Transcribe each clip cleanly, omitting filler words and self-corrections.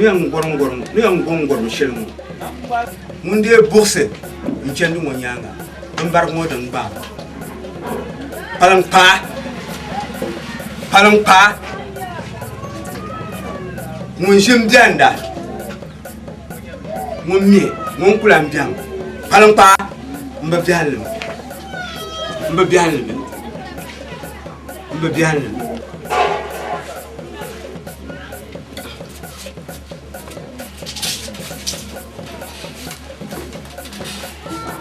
Ni yɛn gɔrim gɔrim ni yɛn gɔŋ gɔrim shɛli ŋɔ ŋun dee buɣisi n chandi ŋɔ nyaaŋa binbarigi ŋɔ din gbaai kpaliŋkpaa kpaliŋkpaa ŋun ʒi n bɛnda ŋun mi ŋun ku lahi bɛŋ kpaliŋkpaa n bi biɛhim li mi n bi biɛhim li mi n bi biɛhim li mi.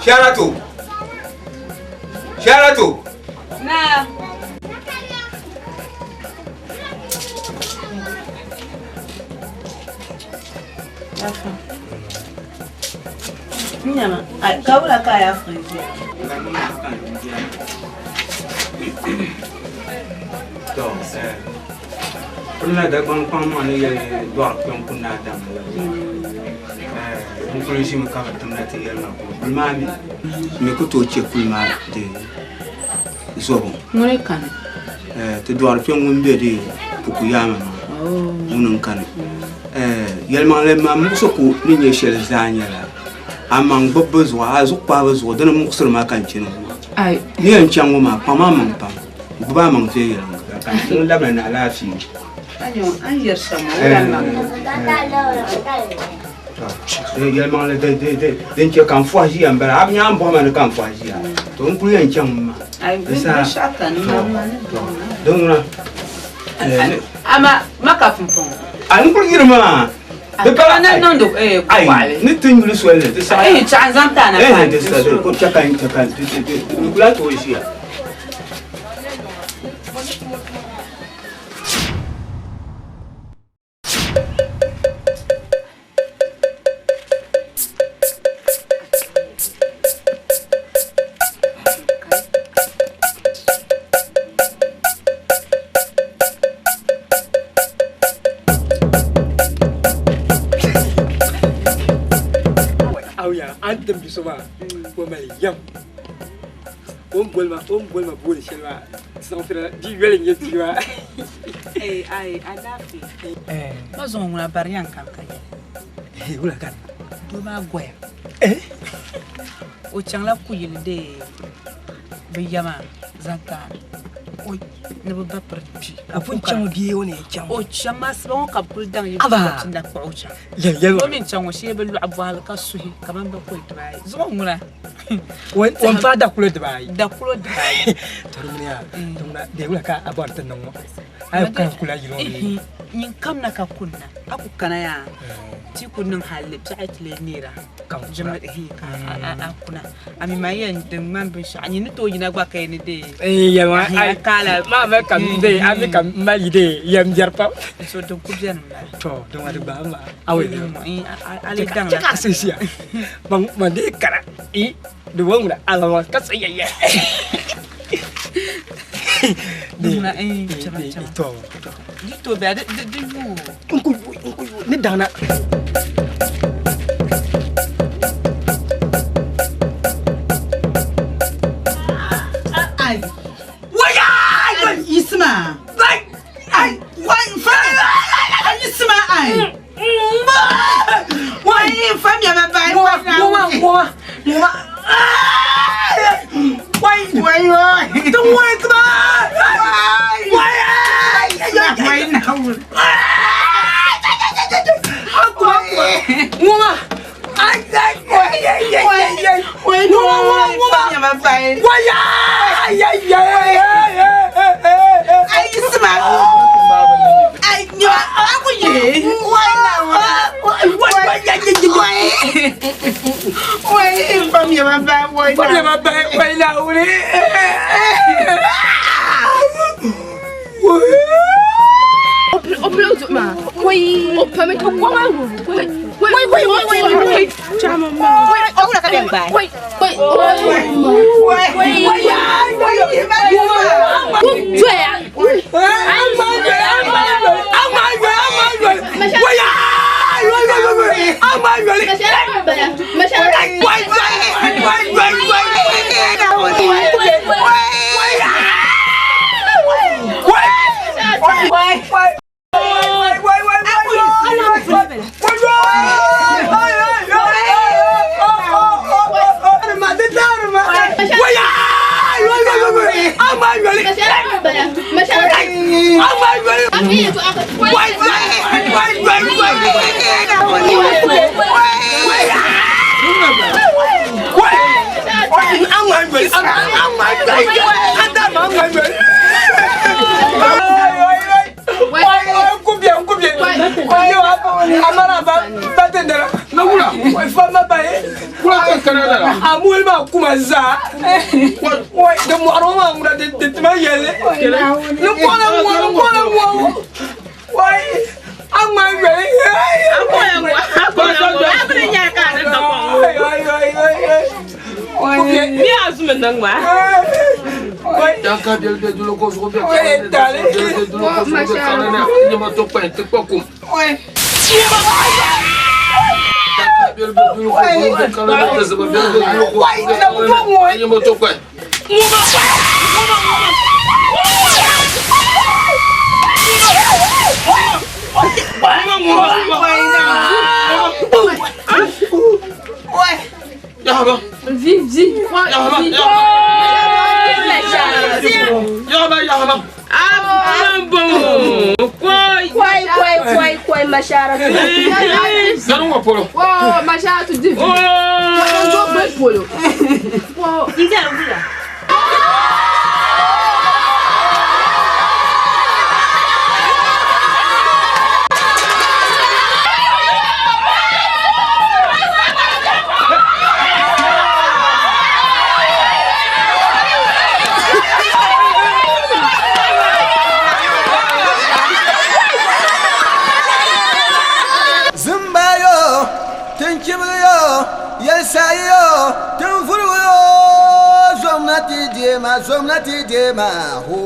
Sharatu Sharatu Na. Nyama, ka wula ka a yaa furi ʒiya? To, Pirila Dagbaŋ kpaŋ maa ni yɛli dɔɣiri kpɛm ku naa daŋ la. N kuli ʒimi ka bi timda ti yɛli ma ka o kuli maa mi mi ku tooi chɛ kuli maa di zobu. Ŋuni kani? Ti dɔɣiri kpɛm ŋun be di puku yaama maa ŋuni n-kani. Yɛlimaŋli maa muɣisigu ni nyɛ shɛli zaa nyɛla amaŋ gbubi bɛ zuɣu a zuɣu kpahi bɛ zuɣu dini muɣisiri ma ka n chani ŋɔ maa. Ni yɛn chaŋ ŋɔ maa kpaŋm amaŋ pam. Gbubi a maŋ viɛnyɛliŋga ka n labina ni alaafee. Yɛlimaŋli din chɛ ka n fɔhi ʒiya m-bala. A bi nya a ni bɔhi ma ni ka n fɔhi ʒiya, to n kuli yɛn chaŋmi maa. Di saha din ŋuna. A ni kuli yiri maa. Di pala ayi ni ti yuli soli ni di saha. Di saha chɛ ka n kuli lahi tooi ʒiya. An tim bi so maa o mali yɛm O ni boli ma o ni boli ma booni shɛli maa zaŋ di yoli n-nyɛ bia maa. Ee ai alaafee. Ma zuŋɔ ŋuna bari yɛn kam ka yɛli. Wula ka Doo maa goya. O chaŋla kuyili dee bɛ ya maa zaŋ taai ni bɛ ba piri kpi. A pun chaŋ bee o ni yɛn chaŋ? O chaŋ maa asiba ŋɔ ka bɛ kuli daŋ yi tinda kpuɣi o chaŋ. Yɛli O mi ni chaŋ ŋɔ shee bɛ lɔɣi bɔhili ka suhi kamani bakɔi dibaayi. Zuŋɔ ŋuna O n paai dakulo dibaayi. Dakulo dibaayi. To di ŋuniya, di ŋuna dee wula ka a bɔri ti niŋ ŋɔ? A yi ka n kula yili ŋɔ bee? Nyin kamna ka kunna, a ku kana yaa ti ku niŋ halli biɛɣu ti lee neera a kuna. A mi man yɛn din ŋmani binshɛɣu nyin ni tooi yina gba ka yi ni dee. Yɛlimaŋli, maa mali ka m dee, a mi ka m mali yi dee yɛm biɛri pam. So din ku beni m-bala. To di ŋɔ di gbaai ma. A wei A lee daŋla. Chɛ ka a siɣisiya. Man dee kana i di bo ŋuna alama ka sa yɛyɛ. Di ŋuna chama chama. To. Di to bɛ di yuui. N ku yuui n ku yuui ni daŋna. Ai. Waya! Yisima. Ai, wai fa. Yisima ai. Wai fa mi ma bai. Ngoma ngoma ngoma ngoma. Wai wai wai. Tung wai tuma. Wai. Wai na. Akuma akuma. Ngoma. Ai ai ai ai ai ai. Wai ngoma ngoma ngoma. Fa mi ma bai. Wai ai ai ai ai ai. Ai Yisima. Ai nyo aku ye. Wai na. Wai wai ai ai ai. Wai fa mi ma bai wai Fa mi ma bai wai na wuri. O pili o zuɣu maa o pami ka koma woi woi woi woi woi Wai o wula ka bɛ gbaai. woi woi woi ku doya Amul ma kuma zaa di mɔɣiri ŋɔ maa ŋuna di tima yɛlli ni kɔla ŋɔ ni kɔla ŋɔ wai a ŋmani yoli Zimbayo, tinchibili yo, yɛlisayi yo, tinvurigu yo, zomna ti deema, zomna ti deema, ho.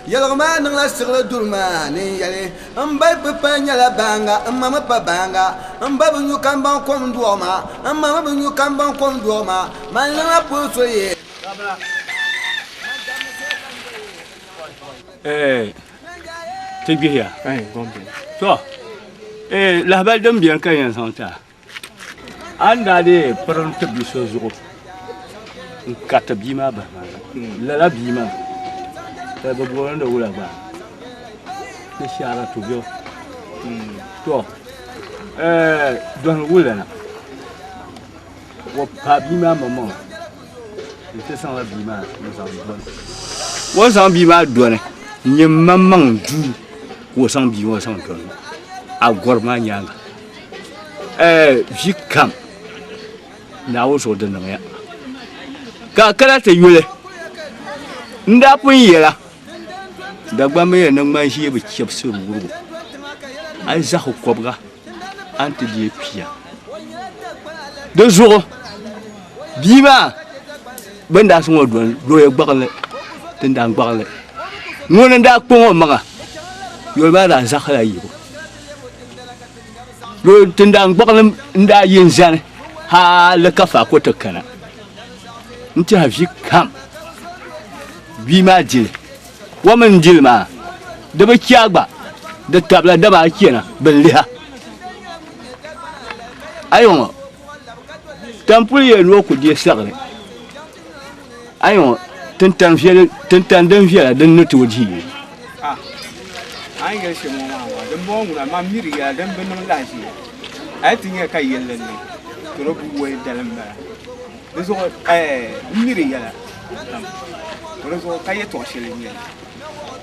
Yɛligu maa niŋla siɣili duri maa ni yɛli, n ba bi pa nyɛla baanga, n ma mi pa baanga, n ba bi nyu kambaŋ kom duɣu ma, n ma mi bi nyu kambaŋ kom duɣu ma, man niŋla puli so ye. Ti gbihiya. To, lahabali din beni ka yɛn zaŋ ti a. A ni daa dii pirim ti bi so zuɣu n-kariti bia maa bahi maa, lala bia maa ka bɛ booni wula gba ni shaara tubio. To, dɔhim wulana o paai bia maa maŋmaŋa nti zaŋla bia maa n-zaŋ dɔni. O ni zaŋ bia maa dɔni n-nyɛ maŋmaŋ duu ka o zaŋ bia ŋɔ zaŋ dɔni a gɔrim maa nyaaŋa. Vi kam Naawuni zuɣu di niŋya ka a kana ti yuli n daa pun yɛla Dagbamba yɛli ni ŋmani ʒee bi chɛbisiri wurigu a yi zahi kɔbiga a ni ti deei pia di zuɣu bia maa bɛ ni daa zaŋ o doli looya gbaɣili tindaan gbaɣili ŋuni n-daa kpaŋ o maŋa yoli maa daa zahila yibu Tindaan gbaɣili n-daa yi n-zani hali ka faako ti kana n-tɛha vi kam bia maa dili. O mi ni dili maa di bi chɛ a gba di tabila dama a chana bɛ ni lihi a. A yi ŋɔ tampuli yɛli ni o ku deei siɣili a yi ŋɔ tintani din viɛla din ni tooi dihi yi. A ni yɛli shɛm ŋɔ maa maa, dimbɔŋɔ ŋuna man miri ya din bi niŋ lahiʒiya. A yi ti nya ka yɛlli ni to di bi woli dali m-bala. Di zuɣu m miri ya la pam. To di zuɣu ka yɛtɔɣ shɛli n-nyɛ li.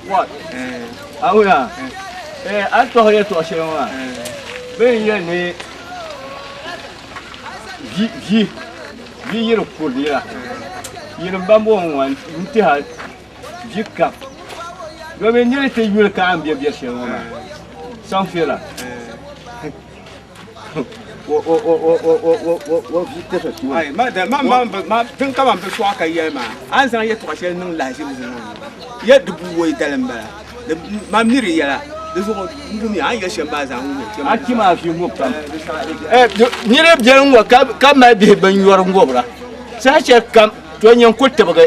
What? A wula? A ni tɔhi yɛtɔɣ shɛli ŋɔ maa, bɛ ni yɛli ni vi vi yiri kuri nira, yiri m-ba m-bɔŋɔ ŋɔ n-tɛha vi kam. Domin niri ti yuli ka a ni be biɛri shɛli ŋɔ maa, Sanfela, o vi tiri ti tooni. Din ka man bi sɔɣi ka yɛli maa, a ni zaŋ yɛtɔɣ shɛli niŋ lahiʒibu zuɣu ŋɔ maa, yɛ di buwɔi dali m-bala. Man miri yɛla, di zuɣu n wumya a ni yɛli shɛm maa zaa n wumya. A tim a vi ŋɔ pam. Niri beni ŋɔ ka mali bihi bin yɔri ŋɔbira saha shɛli kam, to nyini ku tibigi.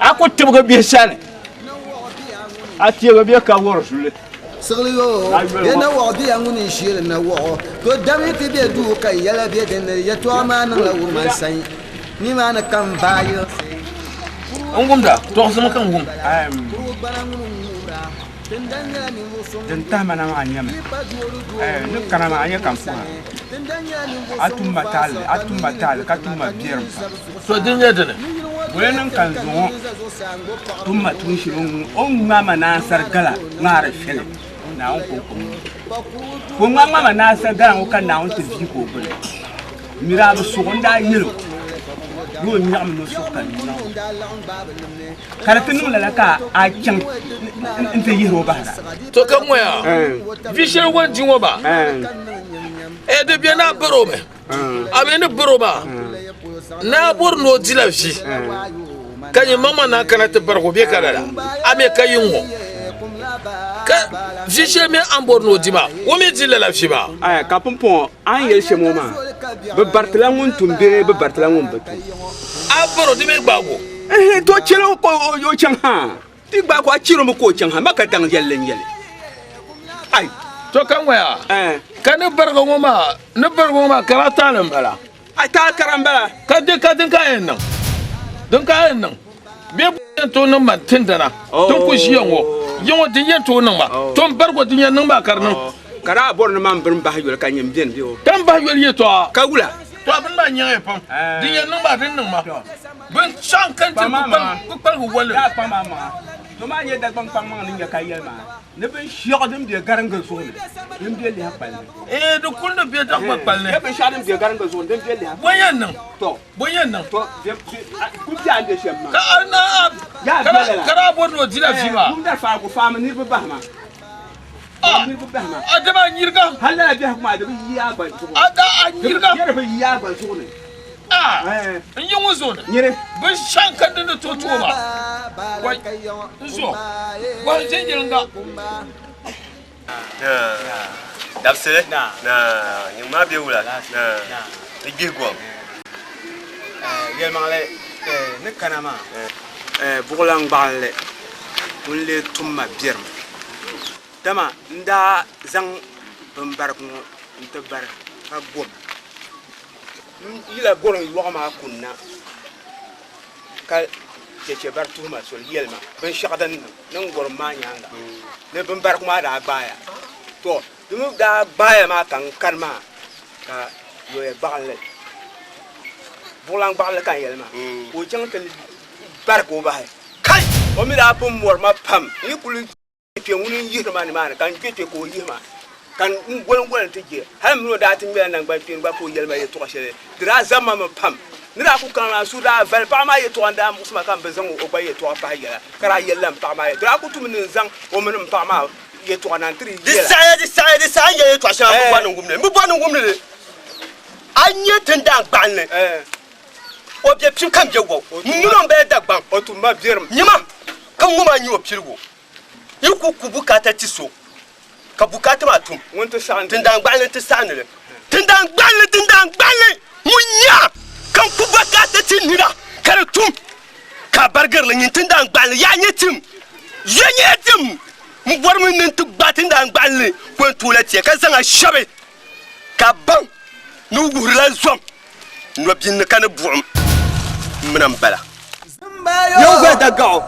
A ku tibigi bihi sani, a teegi bɛ ka wari zuli. Siɣili yo, bɛ na wɔɣ bia ŋuni n-sheeri na wɔɣ o, to dam yi ti be duu ka yɛla be din ni, yɛtɔɣa maa niŋla wurima n-sayi nimaani ka m baai yiɣisi. N wumda, tɔɣisimi ka n wum. Din tahi ma na maa nyɛmi, ni kana maa a nya ka n puhi a, a tum ma taali, a tum ma taali ka tum ma biɛrim pam. To din nyɛ dini? Wula niŋ ka n zaŋ o tum ma tuun shɛli o ni ŋmaai ma naansari gala ŋmaari shɛli Naawuni kɔŋko n-nyɛ o. Ka o ŋmaai ma naansari gala ŋɔ ka Naawuni ti vii ka o gbuni. Miri a bi suɣi n-daa yɛl o ni o nyaɣim ni o suhu ka n nyaɣ o. Ka di ti niŋ lala ka a chaŋ nti yihir o bahira. To ka ŋɔya vi shɛli o ni di ŋɔ maa, ee di be ni a bar o mi. A mi ni bar o maa, naa bɔri ni o dila vi, ka nyɛ maŋmaŋ naan kana ti barig o bee ka lala, a mi ka yi ŋɔ. Ka vi shɛli mi a ni bɔri ni o di maa, o mi di lala vi maa. Aya, ka pumpɔŋɔ a ni yɛli shɛm ŋɔ maa, bɛ baritila ŋun tum bee bɛ baritila ŋun bi tum? A bar o, di mi gbaag o. Ɛhɛn, to chɛl o ka o chaŋ ha. Ti gbaag o, a chɛr o mi ka o chaŋ ha, ma ka daŋ yɛlli n-yɛli. Ai! To ka ŋɔya, ka ni barigi ŋɔ maa, ni barigi ŋɔ maa kara taali m-bala. Ai, taali kara m-bala. Ka di ka din ka yɛn niŋ, din ka yɛn niŋ, bee yɛn tooi niŋ man tindana, din ku ʒiya ŋɔ, ya ŋɔ din yɛn tooi niŋ ma, to m barigi o din yɛn niŋ maa ka di niŋ. Ka daa bɔri ni man bini bahi yoli ka nyini beni bɛ o. Ka m bahi yoli yɛtɔɣa. Ka wula? To a bini maa nyaŋya pam, din yɛn niŋ maa din niŋ ma. Bin chaŋ ka n-ti kpukpaligu wolli. Yaa kpaŋ maŋa, to maa nyɛ Dagbaŋ kpaŋmaŋ ni nya ka yɛli maa ni binshɛɣu din be gariŋga zuɣu ni din be lihi kpali ni. Ee, di kuli ni be Dagbaŋ kpali ni. Nyɛ binshɛɣu din be gariŋga zuɣu ni din be lihi kpali ni. Bɔ yɛn niŋ? Tɔ. Bɔ yɛn niŋ? Tɔ, kuli be a ni be shɛm maa. Ka a na Yaa ka be lala. ka daa bɔri ni o dila vi maa. Kum dari faagu faami niriba bahi ma. Faami niriba bahi ma. A dama a nyiriga. Hali lala biɛhigu maa di bi yi a gba zuɣu. A da a nyiriga. Di bi yi a gba zuɣu ni. A n yi ŋun zo ni. Nyini. Binshɛŋ ka din ni tooi ti o maa. Wai, n zo, bɔhi viɛnyɛliŋga. Dabisili, nyiŋ maa be wula? Di gbihi gom. Yɛlimaŋli ni kana maa, buɣulan gbaɣinli ŋun lee tum ma biɛrim, dama n daa zaŋ bimbarigu ŋɔ nti bari ka gom. N yila gɔrim yɔɣu maa kunna, ka chɛchɛ bari tuhi ma soli yɛli ma binshɛɣu din niŋ ni n gɔrim maa nyaaŋa ni bimbarigu maa daa gbaaya. Tɔ! Di mi daa gbaaya maa ka n kani maa ka loya gbaɣinli, buɣulan gbaɣinli ka n yɛli maa, ka o chaŋ ti barigi o bahi. Kai! O mi daa pun mɔri ma pam, n yi kuli kpe ŋuni n-yihiri ma nimaani, ka n kpe kpe ka o yihi ma, ka n goli n-goli nti je. Hal m mini o daa ti ŋmɛla naŋgbankpeeni gba ka o yɛli ma yɛtɔɣ shɛli. Di daa zab ma mi pam. Ni daa kul kana maa, n suhu daa vali. Paɣ maa yɛtɔɣa n-daa muɣisi ma ka m bi zaŋ o gba yɛtɔɣa pahi yɛla, ka daa yɛlila m paɣ maa yɛtɔɣa. Di daa kul tumi ni n zaŋ o mini m paɣ maa yɛtɔɣa na nti di Di yɛla. saɣiya, di saɣiya, di saɣiya n yɛli yɛtɔɣ shɛŋa m bi bɔri ni n wum li. M bi bɔri ni n wum li li. A nya tindaan gbaɣinli, o be pim ka m be wɔw. M mini o m-bala Dagbaŋ. O tum ma biɛrim. Nyama, ka ŋɔ maa nyɛ o piligu. Yi ku ku bukaata ti so, ka bukaata maa tum. Ŋun ti saɣindi li. Tindaan gbaɣinli nti saɣindi li. Tindaan gbaɣinli, tindaan gbaɣinli ŋun nya ka n ku bukaata ti nira ka di tum, ka a barigiri li. Nyin tindaan gbaɣinli, yaa nyɛ tim, ya nyɛ tim. M bɔrimi ni n ti gbaai tindaan gbaɣinli ko n-tooi la tia, ka zaŋ a shɛbi ka a baŋ ni wuhirila zom nɔbinni ka ni buɣim m mina m-bala. Nyɛ o dagaɣu,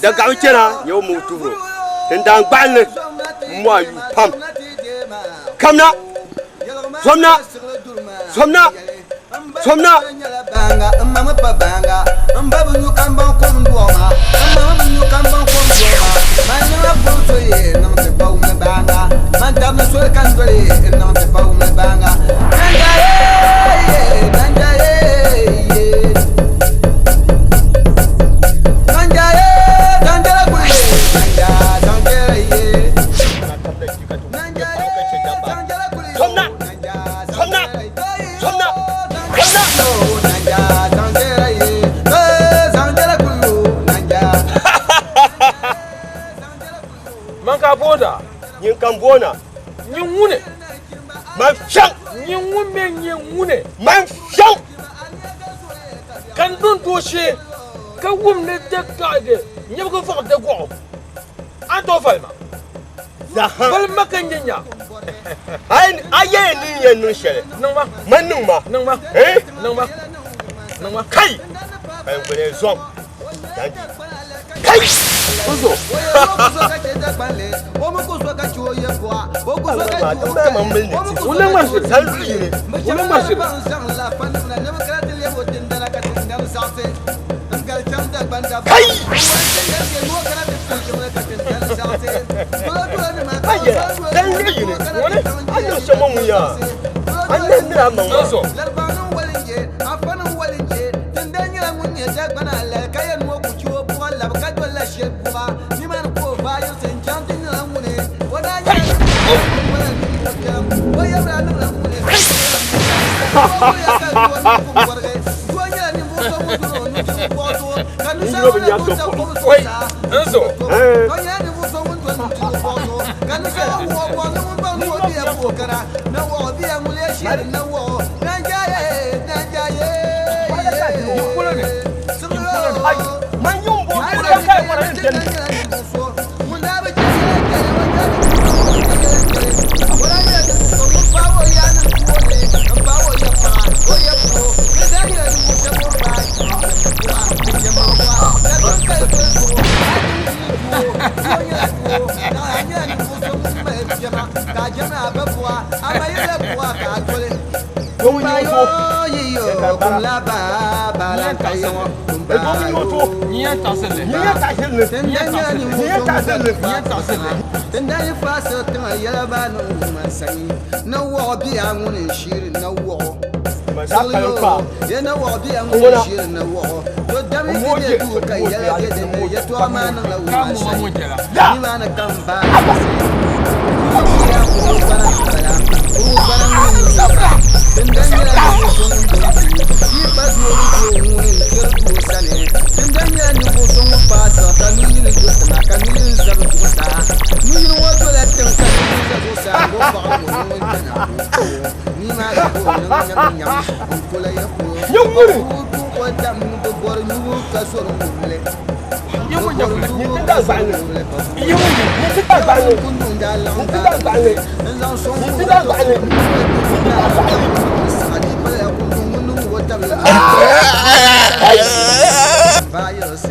dagaɣu chana nyɛ o muɣi tuhiri o, tindaan gbaɣinli m-mɔ a yuu pam. Kamina, zomna, zomna, zomna. Man ka boona. Nyin ka m boona. Nyin ŋuni. Man fiɛŋ. Nyin ŋun mi nyɛ ŋuni. Man fiɛŋ. Ka n dun dooshee ka wum ni di kaɣi nyɛbigi vɔɣu di gɔɣu. A ni tooi vali ma? Zaha. Vali ma ka n nyɛ nya. A yɛya ni n yɛn niŋ shɛli. Niŋ ma. Man niŋ ma. Niŋ ma. Eh? Niŋ ma. Niŋ ma. Kai! Ban gbali zɔŋ dandi. Kai! Uzo! Kai! Ayɛ, dan yuli yini, wani, a niŋ shɛm ŋɔ ŋun yaa, a nɛhi mini a maŋ maa.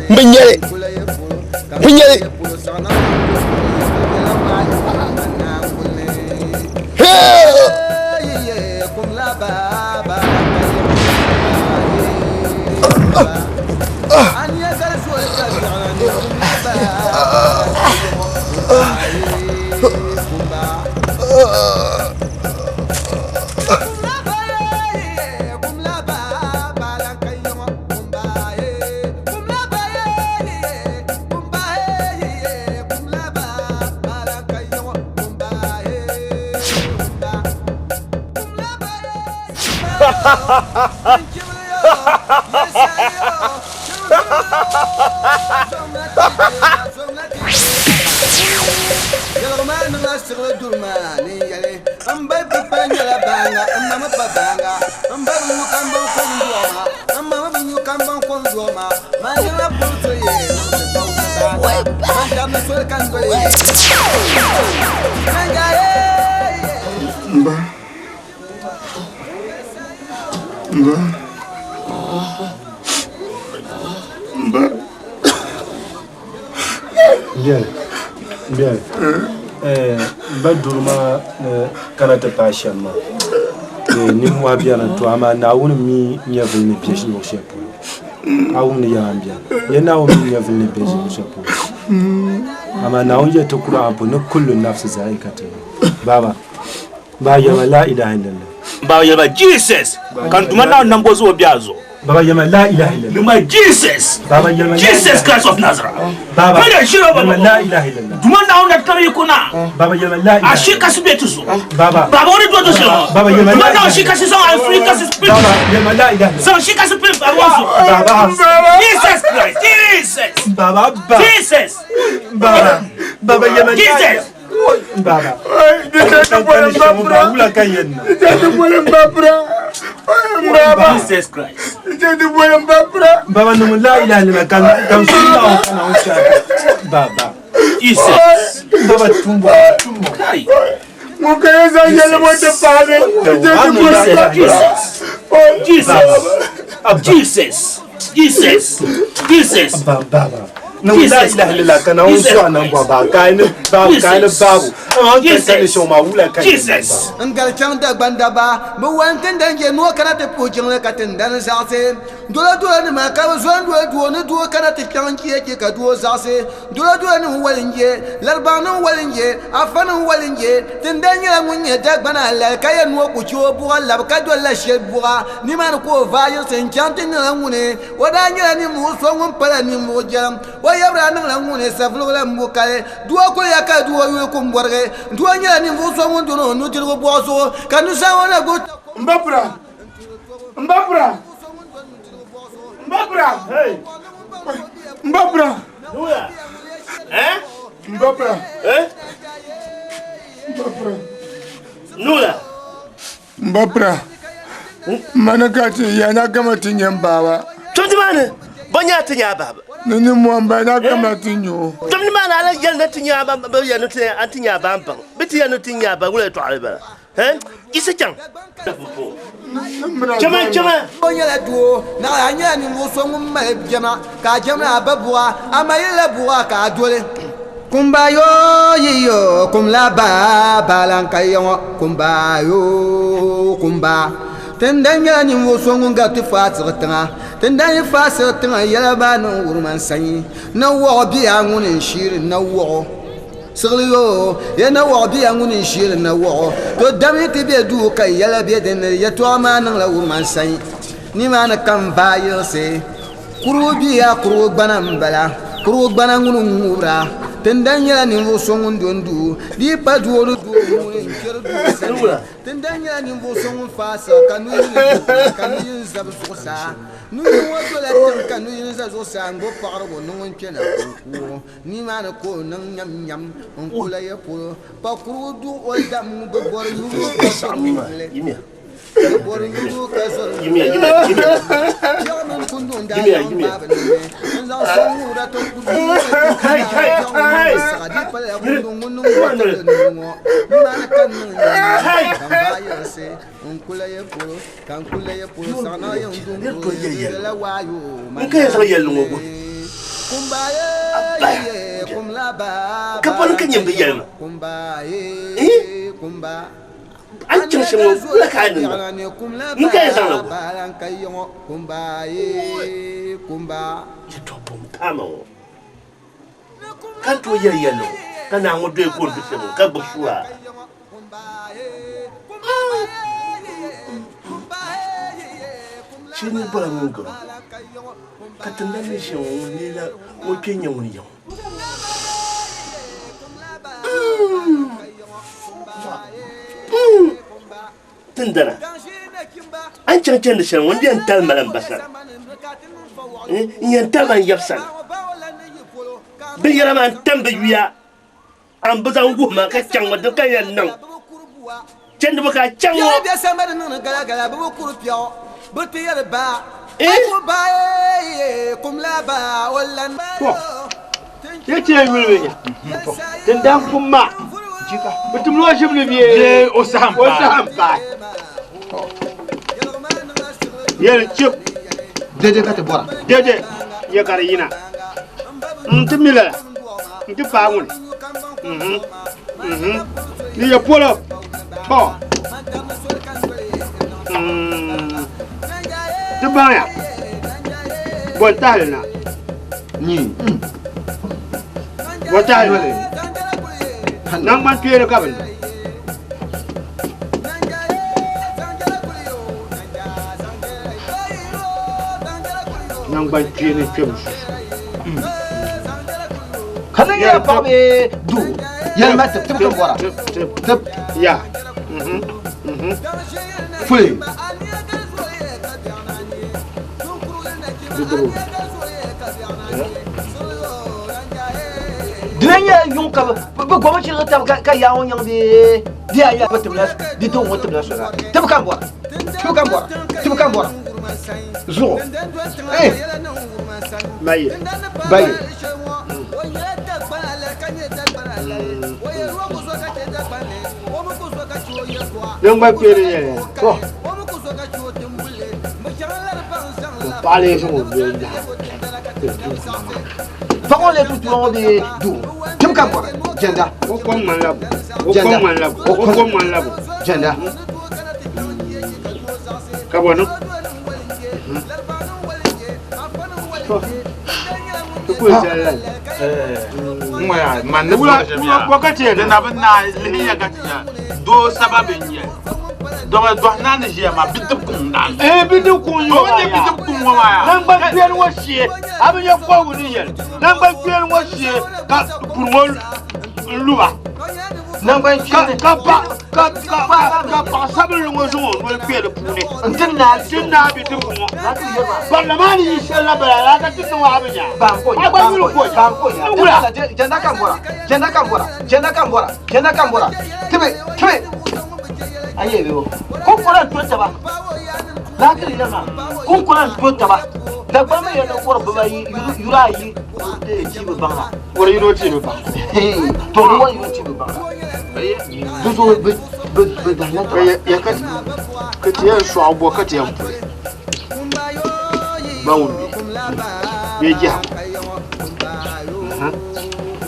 N bi nyɛli n bi nyɛli Mba. Mba. Mba. Biɛli biɛli n ba duri maa ni kana ti paai shɛm maa nimmohi biɛni to amaa Naawuni mi nyɛvuli ni bɛ luɣu shɛli polo a wumdi yɛla n biɛni ya Naawuni mi nyɛvuli ni bɛ luɣu shɛli polo amaa Naawuni yɛli ti Kur'an puuni ni kullu nafsi zaikatul maut baba Baba yɛlima la ilaha illallah. Baba yɛlima Jesus ka n Duuma Naawuni nambo zuɣu be a zuɣu. Baba yɛlima la ilaha illallah. Yɛlima Jesus. Baba yɛlima Jesus Christ of Nazareth. Baba Kada shira baba. yɛlima la ilaha illallah. Duuma Naawuni na tari yiko na. Baba yɛlima la ilaha. A shi kasi be ti zuɣu. Baba. Baba o ni do do shɛli ŋɔ. Baba yɛlima Duuma la Naawuni ilaha shi kasi zaŋ a free kasi spirit. Baba yɛlima la ilaha illallah. Zaŋ shi kasi pili baba ŋɔ zuɣu. Baba. Jesus Christ. Jesus. Baba ba. Jesus. Baba. Baba yɛlima la Jesus. Baba. Wula ka yɛn na. Jesus Christ. Baba niŋ la ilaha illallah kan kan su na o kana o sha. Baba. Jesus. Baba tumbo tumbo. Kai. Jesus. Jesus. Jesus. Jesus! Jesus! Ba baba. Ni la ilaha illallah ka Naawuni Jesus zuɣu a niŋ bɔbu baa ka a ni baabu ka a ni baabu amaa n ka ka ni shɛŋa maa wula ka Jesus! N gali chaŋ Dagban daba, bɛ wali tindani je noo kana ti puhi jiŋli ka tindani zaɣisi. Dolodolonima ka bɛ zo n-doli doo ni doo kana ti chaŋ n-cheechi ka doo zaɣisi. Dolodolonim wali n-je, Laribaŋnim wali n-je, Afanim wali n-je. Tindani nyɛla ŋun nyɛ Dagbani alali ka yɛn noo ku che o buɣa labi ka dolila shɛli buɣa. Nimaani ka o vaai yiɣisi n-chaŋ ti niŋla ŋuni. O daa nyɛla ninvuɣ so ŋun pala ninvuɣ jɛlim. O yab daa niŋla ŋuni Savelugu la m-bo kali. Doo kuli ya ka doo yuli ku m-bɔrigi. Doo nyɛla ninvuɣ so ŋun doni o nudirigu bɔɣu zuɣu ka nuzaa ŋɔ na gbubi takɔbi. M ba Pira! M ba Pira! M ba Pira! M ba Pira! M ba Pira! M ba Pira! Nula! M ba Pira! Mani ka ti ya na gama ti nyɛ m baaba. Tumdi maa ni bɔ nyɛ a ti nyɛ a baaba? Ni ni mɔ m ba na gama ti nyɛ o. Tumdi maa ni a lahi yɛli ni ti nyɛ a ba bɛ yɛli ni ti a ti nyɛ a ba m-baŋ bɛ ti yɛli ni ti nyɛ a ba wula yɛltɔɣa bala? Hɛn? Yiɣisi chaŋ. Chama chama. O nyɛla doo, naɣila a nyɛla ninvuɣ so ŋun mali jɛma, ka a jɛmdi a ba buɣa, amaa yilila buɣa ka a doli. Kumba yo yiyo kumla ba balan ka yɔŋɔ kumba yo kumba. Tindan nyɛla ninvuɣ so ŋun gari ti faasiɣi tiŋa. Tindan yi faasiɣi tiŋa yɛla baa niŋ wurima n-sanyi. Na wɔɣu bia ŋuni n-shiiri na wɔɣu. Siɣili yo, ya na wɔɣu bia ŋuni n-shiiri na wɔɣu. To dam yi ti be duu ka yɛla be din ni, yɛtɔɣa maa niŋla wurima n-sanyi. Nimaani ka m baa yiɣisi. Kurugu bia kurugu gbana m-bala. Kurugu gbana ŋuni n-ŋubira. Tindan nyɛla ninvuɣ so ŋun do n-du. Di yi pa doo ni doo ŋuni n-kpɛri duu sani. Tindan nyɛla ninvuɣ so ŋun faai siɣi ka nuyini do tiŋa ka nuyini za bɛ zuɣusaa. Nuyini ŋɔ dola tiŋ ka nuyini za zuɣusaa n-gbubi paɣirigu ni ŋun kpɛna ka o ku o. Nimaani ka o niŋ nyamnyam n-kula ya polo. Pa kurugu duɣ o dam ŋun bi bɔri nyubu ka zɔri ŋubili. Bi bɔri nyubu ka zɔri ŋubili. Piɛɣu mini kunduŋ daa laɣim gbaai bɛ ninni n-zaŋ sɔŋ ŋubira to ku duɣ o ti kana piɛɣu ŋun niŋ siɣa di pala kunduŋ ŋun niŋ o tibili nuu ŋɔ. Nimaani ka n niŋ nyamnyam ka m baai yiɣisi n-kula ya polo ka n kula ya polo saɣinaɣ yiŋ duŋ kuro yɛla waayo N ka yɛn zaŋ yɛlli ŋɔ guhi. Kumba ye ye kumla ba Ka pɔli ka nyɛ bi yɛli ma. Kumba ye kumba. A ni chaŋ shɛm ŋɔ wula ka a niŋ ba? N ka yɛn zaŋ li guhi. Yɛtɔɣ pam paai ma ŋɔ ka n tooi yɛli yɛlli ŋɔ ka naa ŋɔ doya gooni du shɛli ŋɔ ka gbubi sua. Shee niri bɔla ŋun garo ka tiŋgbani ni ʒiya ŋɔ ŋun neela o kpee nyɛ ŋun ya ŋɔ. Tindana, a ni chaŋ chandi shɛli ŋɔ n yɛn tali ma la m ba sani, n yɛn tali ma n yab sani. Binyɛra maa n-tam bɛ yuya. A ni bi zaŋ wuhi ma ka chaŋ ŋɔ, di ka yɛn niŋ. Chandibu ka a chaŋ ŋɔ. Piɛɣu bɛ sambani niŋdi galagala, bɛ bi kuri piɛɣu, bɛ ti yɛri baa. A ku baa eei, kum la baa, o lan. To, ya chɛ yuli bɛ nya. Tindan kum maa, bɛ timla o ʒibili bee o saha m-paai. Yɛli chip. Dede ka ti bɔra. Dede ya ka di yina. N ti mi lala. N ti paai ŋuni. Mhm. Mhm. Ni ya polo. To. Ti baŋya. Bɔ n-tahili na. Ni. Bɔ n-tahili na. Naŋgban kpeeni ka bɛ niŋ. Naŋgban kpeeni kpɛbu susu. Ka niŋ ya paɣa bee doo yɛli ma tib tib ka bɔra tib ya fuli dina nyɛla yuŋ ka bi goma chirigi tabi ka yaa ŋɔ nyaŋ bee di yaa yaa bi tibila di doo ŋɔ tibila sola tib ka bɔra tib ka bɔra tib ka bɔra zuɣu eh bayi bayi Din gba kpeeni nyɛla to Paɣa lee zaŋ o noli naai Paɣa ŋɔ lee tutura ŋɔ bee doo? Tim ka bɔra jɛnda. O kom ŋmanila bo. O kom ŋmanila bo. O kom ŋmanila bo. Jɛnda. Ka bɔ niŋ? To, ti kuli zali la. Ŋɔ man ni bɔri shɛm yaa. Wakati yɛn Di na bi naai lihi ya ka ti nya doo sababi n-nyɛ dɔba dɔhi naa ni ʒiya maa bidib kuŋ n-daa nyɛ. Ee bidib kuŋ n-nyɛ o maa yaa. Bidib kuŋ ŋɔ maa yaa. Naŋgban kpeeni ŋɔ shee a bi nya kɔhigu ni yɛli naŋgban kpeeni ŋɔ shee ka kuri ŋɔ n-lu ba. Naŋgban kpeeni. Ka pa ka ka ka paɣa sabinli ŋɔ zaŋ o noli kpe di puuni. N-ti naai Ti naai bidib kuŋ ŋɔ. Barina maa ni yi shɛli la bala la ka ti niŋ a bi nya. A gba yuli ko nya. N wula. Jɛnda ka n bɔra. Jɛnda ka n bɔra. Jɛnda ka n bɔra. Jɛnda ka n bɔra. Tibi tibi. A yɛ bɛ o. Kunkura n to taba. Laakiri yɛli maa. Kunkura n to taba. Dagbaŋ mi yɛli ni wɔri bibayi yuri ayi ti bi baŋ la. Wɔri yino ti bi baŋ. To ni wɔri yino ti bi baŋ la. Di zuɣu bi bi bi dahila taba. Ya ka ka ti yɛn sɔɣi bɔ ka ti yɛn puli. Ba ŋun mi bee jɛhigu.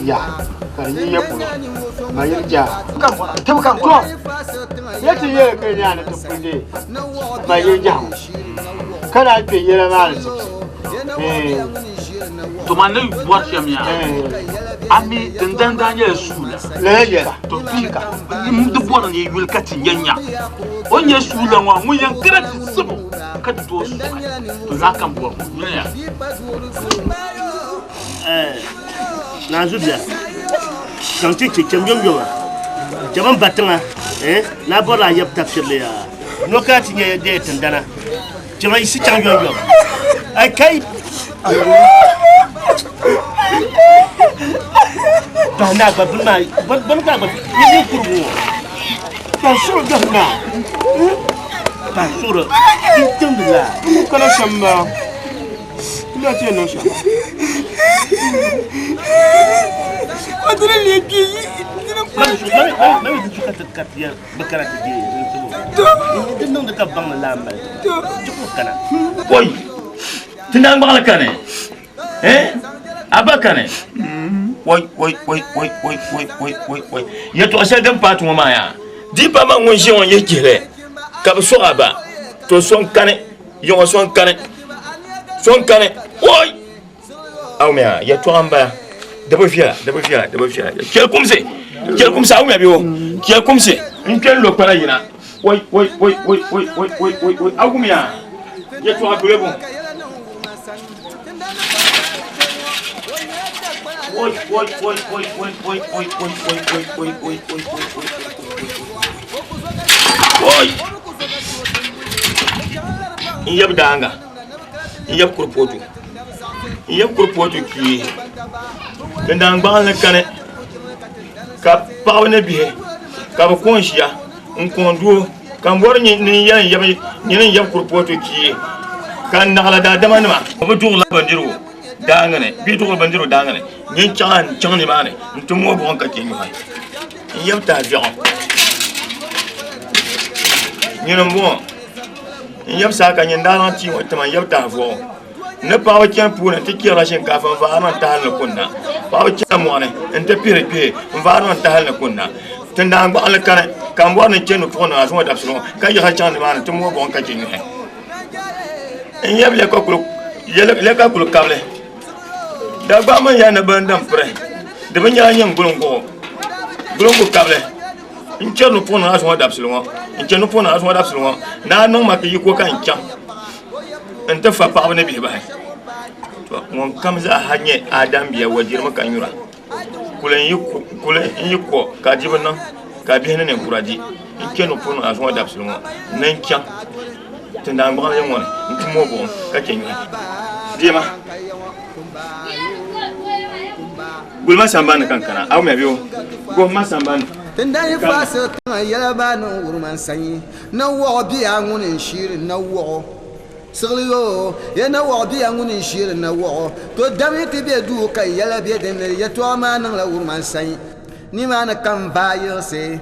Ya ka di yi ya polo ma yiri jaa. Tibi ka n bɔra. To ya ti yɛli ka nyaa ni ti puli dee ma yiri jɛhigu. Ka daa kpe yɛla maa ni tibisi. To man ni bɔri shɛm yaa a mi dindani daa nyɛla suula. Lala yɛla. To ti di bɔri ni yuli ka ti nya nya o ni nyɛ suula ŋɔ ŋun yɛn kara ti sibu ka ti tooi sɔɣi to laa ka n bɔri ŋɔ yuli ya. Naanzu bia chaŋ ti chɛ chɛm yomyoma chɛm n ba tiŋa ni a bɔrila a yɛbi tabishirili yaa no ka ti nyɛ deei tindana chɛm a yiɣisi chaŋ yomyom ai kai bahi naa gba bini maa bini ka gba nyɛ ninkurigu ŋɔ Bahi suɣuri bahi naa. Bahi suɣuri n timdi la. N kana shɛm maa n daa ti yɛn niŋ shɛm. Mami di ka ti ka ti yɛn bi kana ti deei di niŋdi ka baŋ ni laa mali ti ku kana. Oi ti naŋgbaɣili kani eh a ba kani oi oi oi oi oi oi oi oi oi yɛltɔɣa shɛli din paai ti ŋɔ maa yaa di pa ma ŋun ʒi ŋɔ n-yihi chihili ka bi sɔɣ a ba to so n-kani yiŋɔ so n-kani so n-kani oi a wumya yɛltɔɣa m-bala di bi viɛla di bi viɛla di bi viɛla chɛli kumsi chɛli kumsi a wumya bɛ o chɛli kumsi n kpɛ n-lo kpana yina oi oi oi oi oi oi oi oi oi a wumya yɛltɔɣa gulibu Oi oi oi oi oi oi oi oi oi oi oi oi oi oi oi oi n yɛbi daanga n yɛbi kuripootu n yɛbi kuripootu kii din daan gbaɣinli kani ka paɣaba ni bihi ka bi ko n ʒiya n ko n doo ka n bɔri ni n yɛli n yɛbi nyini n yɛbi kuripootu kii ka n naɣila daadama nima bi duɣurila bindirigu daangi ni bia duɣuri bindirigu daangi ni nyin chaŋ n chaŋ nimaani n ti mooi buɣum ka chɛ nyuhi n yɛbi taha viɛɣu nyini n bɔŋɔ n yɛbi saa ka nyin daa niŋ tia ŋɔ tima n yɛbi taha vuɣu ni paɣaba chɛni puuni n ti chɛrila shinkaafa n vaari niŋ tahali ni kunna paɣaba chɛna moɣani n ti pihiri kpihi n vaari niŋ tahali ni kunna tindaan gbaɣali kani ka n bɔri ni n chɛ nupuɣu niŋ azuŋɔ dabisili ŋɔ ka yiɣisi chaŋ nimaani n ti mooi buɣum ka chɛ nyuhi n yɛbi lɛka kuli kabili Dagbaŋ mini ya ni bini din piri di bi nyɛla nyin gulinguɣu gulingu kabili n chɛri nupuɣu niŋ azuŋɔ dabisili ŋɔ n chɛri nupuɣu niŋ azuŋɔ dabisili ŋɔ ni a niŋ ma ka yiko ka n chaŋ n ti fa paɣaba ni bihi bahi to ŋun kam zaa ha nyɛ Adam bia wajirimi ka nyura kuli n yi ko ka dibu niŋ ka bihi ni ninkura di n chɛ nupuɣu niŋ azuŋɔ dabisili ŋɔ ni n chaŋ Tindaan gbaɣili ŋɔ ni n ti mooi buɣim ka chɛ nyuhi. Diɛma guli ma sambani ni ka n kana, a wumya bɛ o guhi ma sambani Tindahi faasi tiŋa yɛla baa niŋ wurima n-sanyi na wɔɣɔ bia ŋuni n-shiiri na wɔɣɔ siɣili yoo ya na wɔɣɔ bia ŋuni n-shiiri na wɔɣɔ to dami ti be duu ka yɛla be din ni yɛtɔɣa maa niŋla wurima n-sanyi nimaani ka n vaai yiɣisi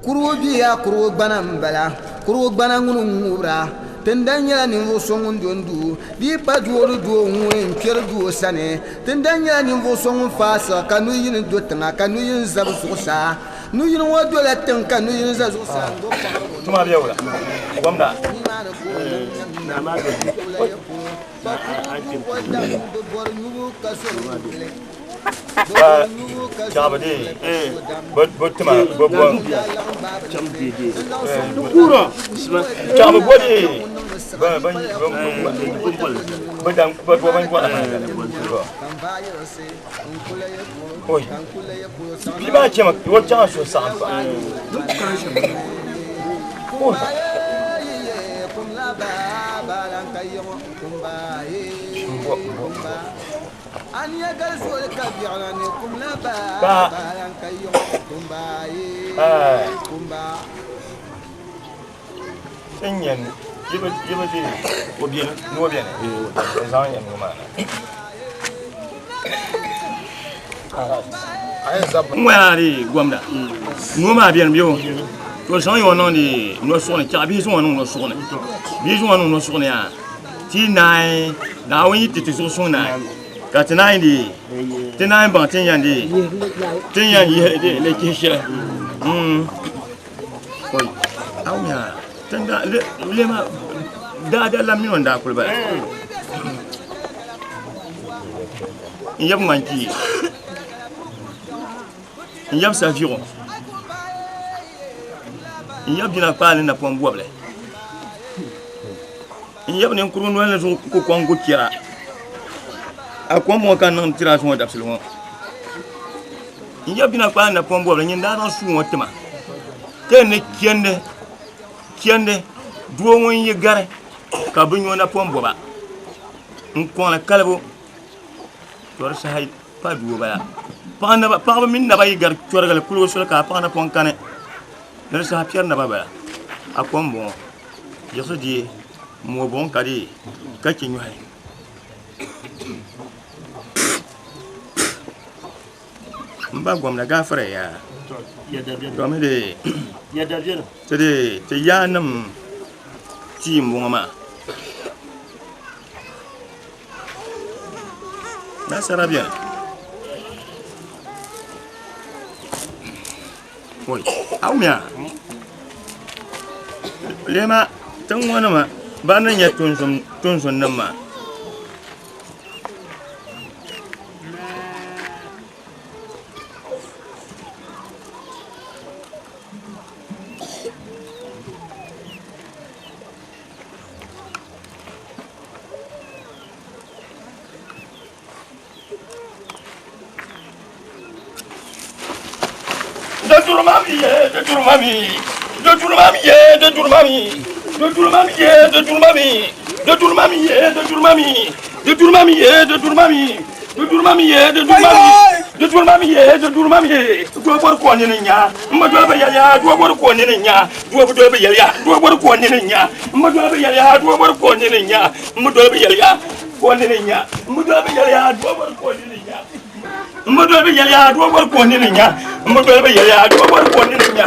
Kurugu bia kurugu gbana m-bala. Kurugu gbana ŋuni n-ŋubira. Tindan nyɛla ninvuɣ so ŋun do n-du di yi pa duɣiri doo ŋuni n-kpɛri doo sani. Tindan nyɛla ninvuɣ so ŋun faai siɣi ka nu yini do tiŋa ka nu yini za bi zuɣusaa. Nu yini ŋɔ dola tiŋ ka nu yini za zuɣusaa n-gbubi paɣirigu Tuma bɛ wula gomna. Nimaani ka o niŋ nyam nyam kula yi polo. Ba kurigu bɔ daŋ bi bɔri nyubu ka zɔri kukuli. Ba chaɣi bi dee bi tima bi bɔ chaɣi bi bɔ dee bi bi bi dan bi bɔ bin bɔra maa oi bia maa chɛmi o chaŋ suhu saɣam pam oi. Ka n nyɛ yi bi dee o beni ni o beni o zaŋ yɛn ŋɔ maa na n ŋɔ dee gomda noo maa beni bɛ o to zaŋ ya o niŋdi noo suɣuni chɛɣu bihi zaŋ o niŋ noo suɣuni bihi zaŋ o niŋ noo suɣuni yaa ti naai Naawuni yi ti ti zuɣu suŋ naai ka ti naai di ti naai baŋ tin yɛn di tin yɛn yihi di li chihi shɛli oi awuya tin da le lema daada lam mini o ni daa kuli bala n yab ŋman kpee n yab saviɣu n yab bina kpaali napɔŋ bɔbili N yab ninkurigu noli ni zuɣu ku kɔŋ gu kpɛra. A kom ŋɔ ka n niŋ tiri a zuŋɔ dabisili ŋɔ. N yab bina kpaai napɔŋ bɔbili nyin daa zaŋ suu ŋɔ ti ma ka n ni chɛndi chɛndi doo ŋun yi gari ka bɛ nyo napɔŋ bɔba n kɔŋli kalibu to di saha pa doo bala. Paɣaba mini naba yi gari chɔrigili kuligu soli ka a paɣa napɔŋ kani ni di saha piɛri naba bala. A kom m-bɔŋɔ. Yiɣisi deei m-mooi buɣim ka deei ka chɛ nyɔhi. M ba gomna gaafara yaa domi di ti di ti yaannim tia m-bɔŋɔ maa. Nasara beni. Oi, awumiya lema tiŋ ŋɔ nima ban ni nyɛ tunzun nim maa. M bi doli bi yɛliya doo bɔri ka o nini nya m bi doli bi yɛliya doo bɔri ka o nini nya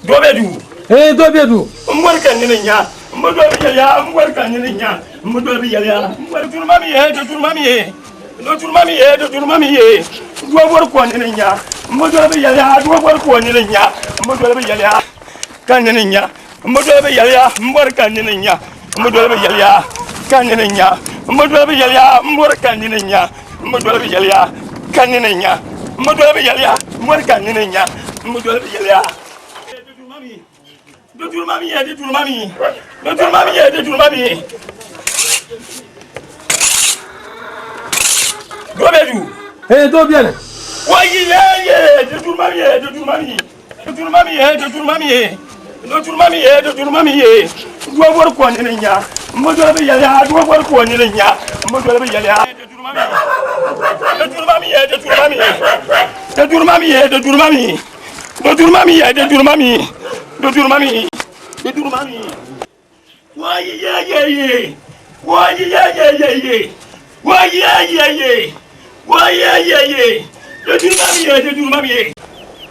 doo bɛ duu ee doo bɛ duu n bɔri ka nini nya m bi doli bi yɛliya n bɔri ka nini nya m bi doli bi yɛliya n bɔri duruma mi ye do duruma mi ye do duruma mi ye do duruma mi ye doo bɔri ka o nini nya m bi doli bi yɛliya doo bɔri ka o nini nya m bi doli bi yɛliya ka nini nya M bi doli bi yɛliya m bɔri ka n nini nya m bi doli bi yɛliya ka n nini nya m bi doli bi yɛliya m bɔri ka n nini nya m bi doli bi yɛliya ka n nini nya m bi doli bi yɛliya m bɔri ka n nini nya m bi doli bi yɛliya di duri ma mi yɛ di duri ma mi di duri ma mi yɛ di duri ma mi doo bɛ duu ee doo bɛni wa yi yɛ yɛ di duri ma mi yɛ di duri ma mi Do duri ma mi ye, do duri ma mi ye, do duri ma mi ye, do duri ma mi ye. Doo bɔri ka o nini nya, m bi doli bi yɛliya. Doo bɔri ka o nini nya, m bi doli bi yɛliya. Do duri ma mi ye, do duri ma mi ye, do duri ma mi ye, do duri ma mi, do duri ma mi ye, do duri ma mi, do duri ma mi, do duri ma mi. Wayi ye ye ye, wayi ye ye ye ye, wayi ye ye ye, wayi ye ye ye. Do duri ma mi ye, do duri ma mi ye.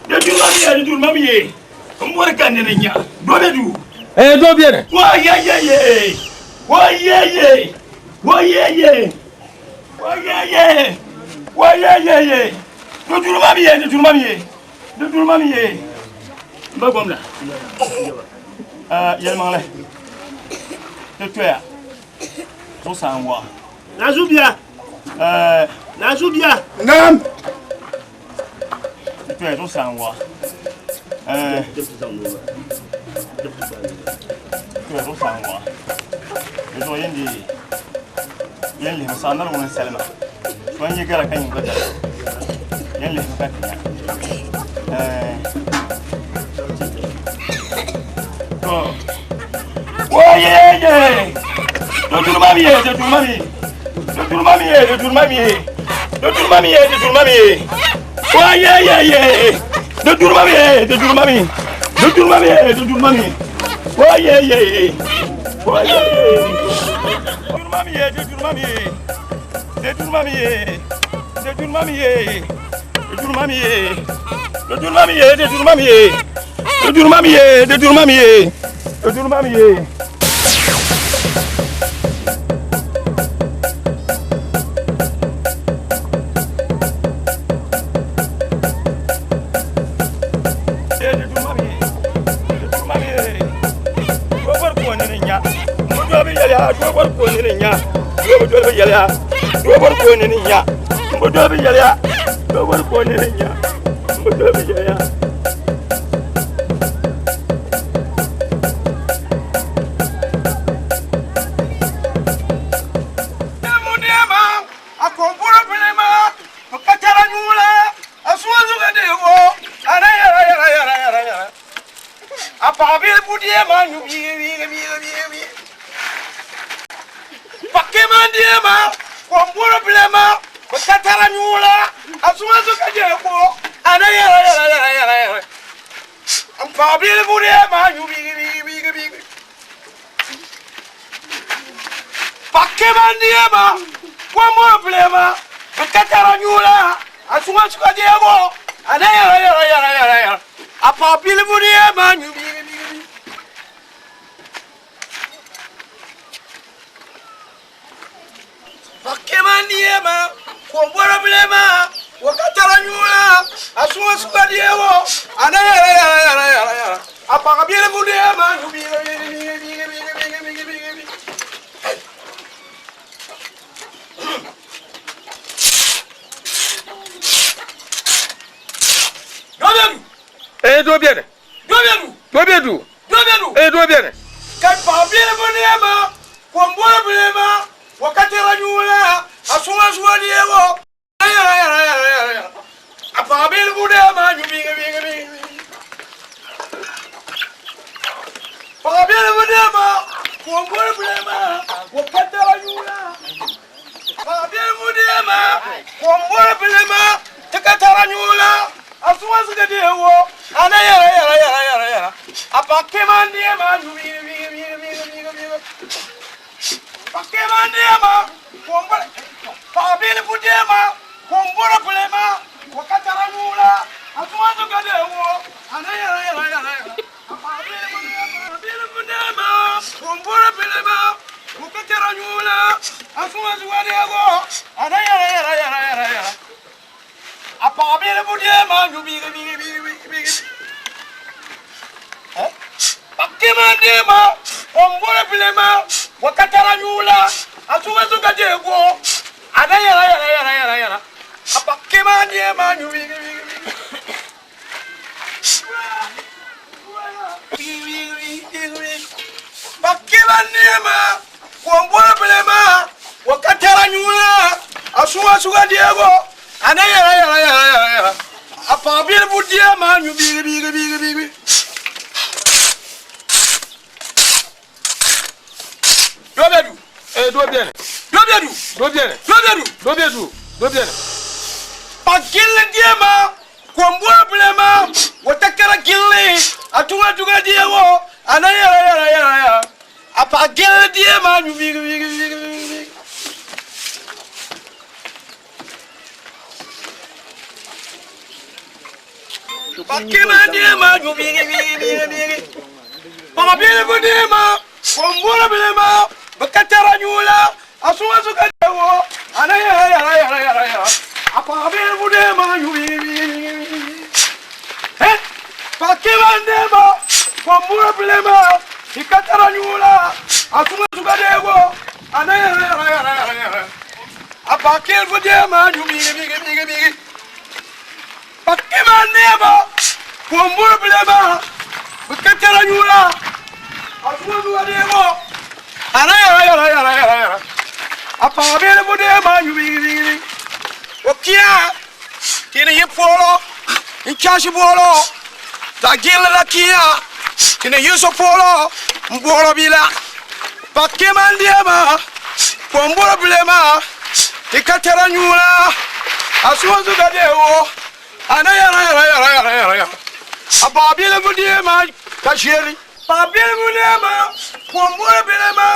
Di duri ma mi ye, di duri ma mi ye. N bɔri ka nini nya. Doo be duu. Ee, doo beni. Wa ye ye ye. Wa ye ye. Wa ye ye. Wa ye ye. Wa ye ye ye. Di duri ma mi ye, di duri ma mi ye. Di duri ma mi ye. N ba gomna. Yɛlimaŋli. Ti toya. Zuɣusaa n-waɣa. Nazu bia. Nazu bia. Naam. Ti toya zuɣusaa n-waɣa. Toya zuɣusaa n-waɣa. Di zuɣu yɛn deei yɛn lihimi saɣa nari ŋuni salima. So n-yi gara ka nyin gba gara. Yɛn lihimi ka ti nya. To. Oye! Doduru mami ye, doduru mami. Doduru mami ye, doduru mami ye. Doduru mami ye, doduru mami ye. Oye ye ye. Doduru mami ye, doduru mami. Doduru mami ye, doduru mami. Oye ye ye. Oye ye. Doduru mami ye, doduru mami ye. Doduru mami ye. Doduru mami ye. Doduru mami ye. Doduru mami ye, doduru mami ye. Doduru mami ye, doduru mami ye. Doduru mami ye. A paɣa bihi budiɛma nyu biigi biigi biigi biigi biigi. Pakema diɛma komboro bilema ko tatara nyuula a suma zu ka je ko ana yɛrɛ yɛrɛ yɛrɛ yɛrɛ yɛrɛ. N paɣa bihi budiɛma nyu biigi biigi biigi biigi. Pakema diɛma komboro bilema ko tatara nyuula a suma zu ka je ko ana yɛrɛ yɛrɛ yɛrɛ yɛrɛ yɛrɛ. A paɣa bihi budiɛma nyu biigi biigi biigi. Pakema diɛma komboro bilema wakatara nyuula a suma suka diewo ana yɛrɛ yɛrɛ yɛrɛ yɛrɛ yɛrɛ. A paɣa bilifu diɛma nyu biigi biigi biigi biigi biigi biigi biigi biigi. Doo bɛ du. Ee, doo beni. Doo bɛ du. Doo bɛ du. Doo bɛ du. Ee, doo beni. Ka paɣa bilifu diɛma komboro bilema wakatara nyuula a suma suka diewo yɛrɛ yɛrɛ yɛrɛ yɛrɛ yɛrɛ. A paɣa bilifu diɛma nyu biigi biigi biigi biigi. Paɣa bilifu diɛma komboro bilema wakatara nyuula. Paɣa bilifu diɛma komboro bilema tikatara nyuula a suma suka diewo ana yɛrɛ yɛrɛ yɛrɛ yɛrɛ yɛrɛ. A paɣa kema diɛma nyu biigi biigi biigi biigi biigi biigi. Pakema diɛma komboro paɣa bilifu diɛma komboro bilema wakatara nyuula a suma suka diewo ana yɛrɛ yɛrɛ yɛrɛ yɛrɛ. A paɣa bilifu diɛma komboro bilema wakatara nyuula a suma suka diewo ana yɛrɛ yɛrɛ yɛrɛ yɛrɛ yɛrɛ. A paɣa bilifu diɛma nyu biigi biigi biigi biigi biigi. Pakema diɛma komboro bilema wakatara nyuula a suma suka diewo ana yɛrɛ yɛrɛ yɛrɛ yɛrɛ yɛrɛ. A pakema diɛma nyu biigi biigi biigi. Pakema diɛma komboro bilema wakatara nyuula a suma suka diewo ana yɛrɛ yɛrɛ yɛrɛ yɛrɛ yɛrɛ. A paɣa bilifu diɛma nyu biigi biigi biigi biigi. Doo bɛ du. Ee, doo beni. Doo bɛ du. Doo beni. Doo bɛ du. Doo bɛ du. Doo beni. Pa gilli diɛma komboro bilema watakara gilli a tunga tunga diewo ana yɛrɛ yɛrɛ yɛrɛ yɛrɛ. A paɣa gilli diɛma nyu biigi biigi biigi biigi biigi. Paɣa deema nyu biigi biigi biigi biigi. Paɣa bilifu deema kom bɔri bilima bi ka tara nyuula a suŋa su ka deewo a na yɛra yɛra yɛra yɛra yɛra a paɣa bilifu deema nyu biigi biigi biigi biigi. He paɣa kpɛma deema kom bɔri bilima bi ka tara nyuula a suŋa su ka deewo a na yɛra yɛra yɛra yɛra yɛra a paɣa bilifu deema nyu biigi biigi biigi biigi. Pakima neema kumburi bilema bi ka tara nyuula a zuwa zuwa deemo ana yɛra yɛra yɛra yɛra yɛra a paɣa bilibu deema nyu biigi biigi o kiya tini yi poolo n chashi boolo zaɣ jirili la kiya tini yi so poolo n booro bi la pakima deema kumburi bilema ti ka tara nyuula a suwa zuga deewo ana yɛra yɛra yɛra yɛra yɛra yɛra a paɣa bilifu deema ka sheri paɣa bilifu deema kumburi bilema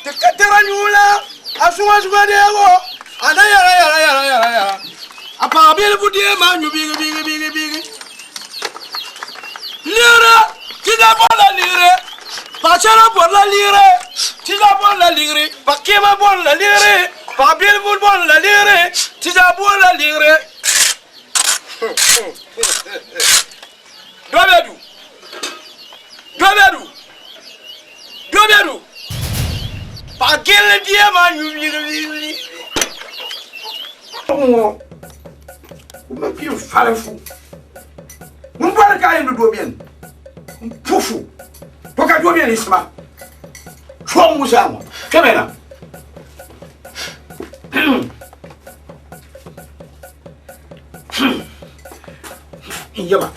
ti ka tara nyuula a suwa zuga deewo ana yɛra yɛra yɛra yɛra yɛra a paɣa bilifu deema nyu biigi biigi biigi biigi liɣiri ti daa bɔrila liɣiri paɣasara bɔrila liɣiri ti zaa bɔrila liɣiri paɣa kpɛma bɔrila liɣiri paɣa bilifu bɔrila liɣiri ti zaa bɔrila liɣiri dɔbɛdu dɔbɛdu dɔbɛdu paɣa gilli bia maa nyu biigi biigi biigi ŋɔ kuma kpi n fali fu ŋun bɔri ka a yɛn di doo bɛni n pu fu to ka doo bɛni sima chom musa ŋɔ kpɛmɛ na n yaba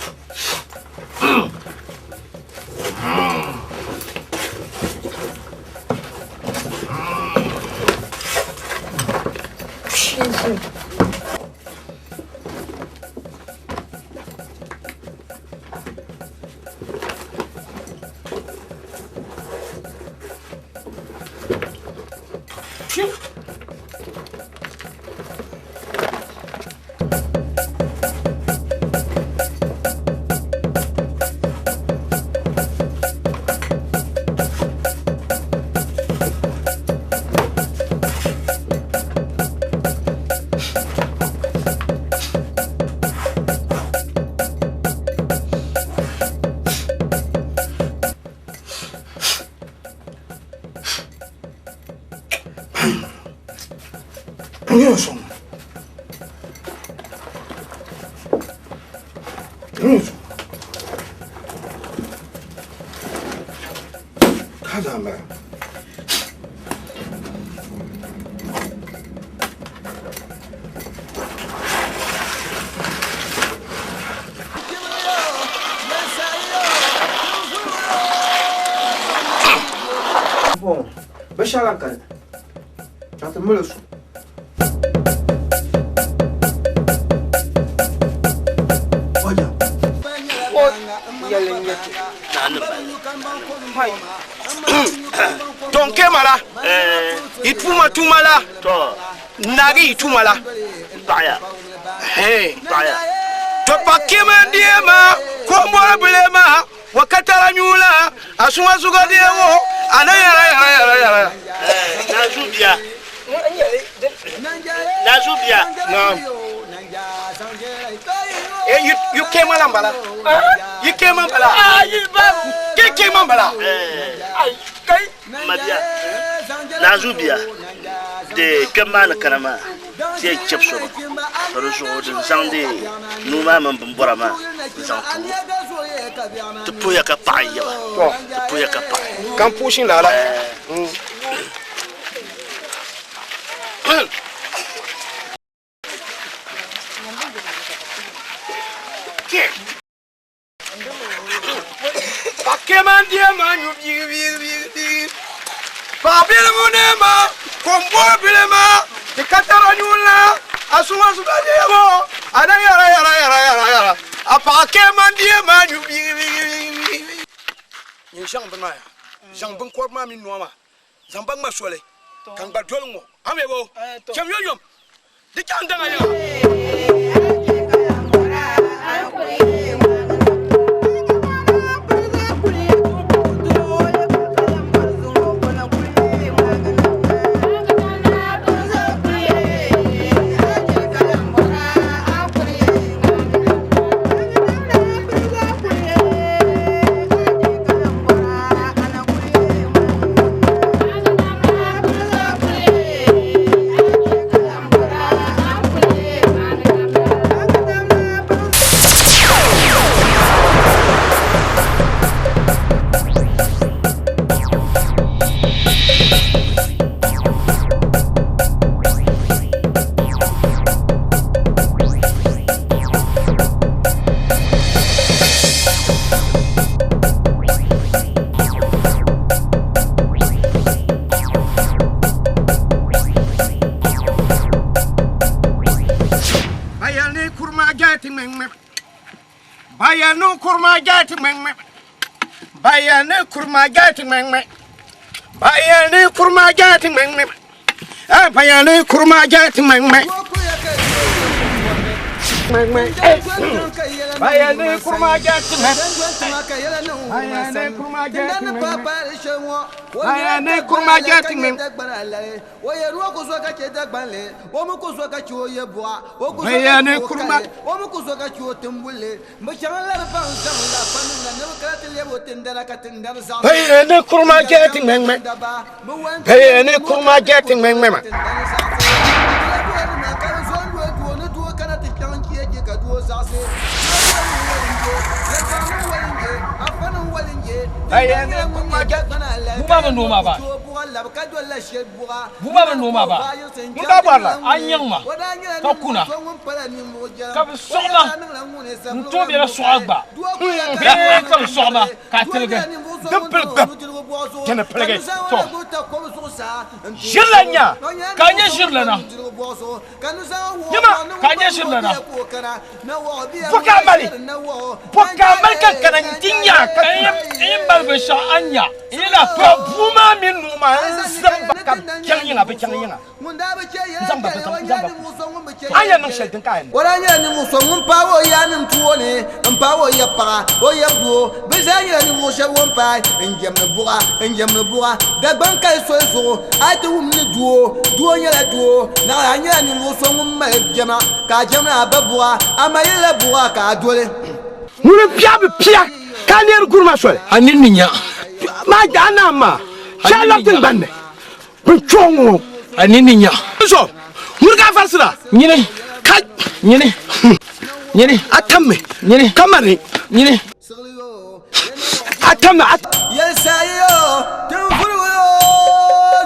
Binshɛɣu lan kani ka ti mali su. To n kema la yi tuuma tuuma la n naagi yi tuuma la to pa kema n deema kombɔri bilema wa ka tara nyuula a suŋa suga deeŋo a na yɛra yɛra yɛra yɛra. Nazu bia. Nazu bia. Naam. Eh, you kema la n bala. You kema n bala. Ke kema n bala. Ma bia. Nazu bia. De kpɛm maa ni kana maa ti yɛn chɛbi so ka di zuɣu din zaŋdi nuu maa mini binbɔra maa n zaŋ tuo ti puhiya ka paɣa n yaba ti puhiya ka paɣa Ka n puhi shin lala. Pakema deema nyu biigi biigi biigi biigi. Paɣa bilifu neema kom bɔri bilima ti ka tara nyuula a suŋa suga deemo a na yɛra yɛra yɛra yɛra yɛra a paɣa kema deema nyu biigi biigi biigi biigi. Nyin zaŋ bini maa ya zaŋ binkɔri maa mini noo maa zaŋ ba ŋma soli ka n gba doli ŋɔ a mi bo chɛm yomyom di chaŋ daŋa yiŋa. Bayani kurma jati ŋmɛŋmɛ. Bayani kurma jati ŋmɛŋmɛ. Bayani kurma jati ŋmɛŋmɛ. Eh, bayani kurma jati ŋmɛŋmɛ. Ŋmɛŋmɛ. Eh, bayani kurma jati ŋmɛŋmɛ. Bayani kurma jati ŋmɛŋmɛ. Bayani kurma jati ŋmɛŋmɛ. Bayani kurma. Bayani kurma jati ŋmɛŋmɛ. Bayani kurma jati ŋmɛŋmɛ ma. Bayani kurma jati. Buba bi noo maa ba. Buba bi noo maa ba. N daa bɔri la. A nyaŋ ma ka kuna ka bi sɔɣi ma n tooi bela sɔɣa gba bee ka bi sɔɣi ma ka a tiligi. Din pili gbib dini piligi. Tɔ Ʒirila n-nya. Ka a nyɛ ʒirilana. Nyama. Ka a nyɛ ʒirilana. Bɔ ka a mali? Bɔ ka a mali ka n kana nti nya a ka kuna? N yi mali binshɛɣu a ni nya. N yi lahi To bua maa mini nuu maa n zaŋ ba ka bɛ chaŋ yiŋa, bɛ chaŋ yiŋa. N zaŋ ba, bɛ zaŋ, n zaŋ ba ku. A ni yɛn niŋ shɛli din ka a yɛn niŋ. O daa nyɛla ninvuɣ so ŋun paai o yaannim tooni m-paai o yab paɣa, o yab doo. Bɛ zaa nyɛla ninvuɣ shɛb o ni paai n-jɛmdi buɣa, n-jɛmdi buɣa Dagbaŋ kali soli zuɣu. A yi ti wum ni doo, doo nyɛla doo, naɣila a nyɛla ninvuɣ so ŋun mali jɛma ka a jɛmdi a ba buɣa, amaa yɛlila buɣa ka a doli. Ŋuni m-piɛɣi bi pia ka a neeri guri ma soli? A nini ni nya. Maa a naam maa, chɛ a labi tiŋgbani ni. Bin chuɣu ŋɔ. A nini ni nya. Zo, ŋuni ka a varisira? Nyini. Ka. Nyini. Nyini. A tammi. Nyini. Ka mani. Nyini. A tammi. A. Yɛlisayo tinvurigu yo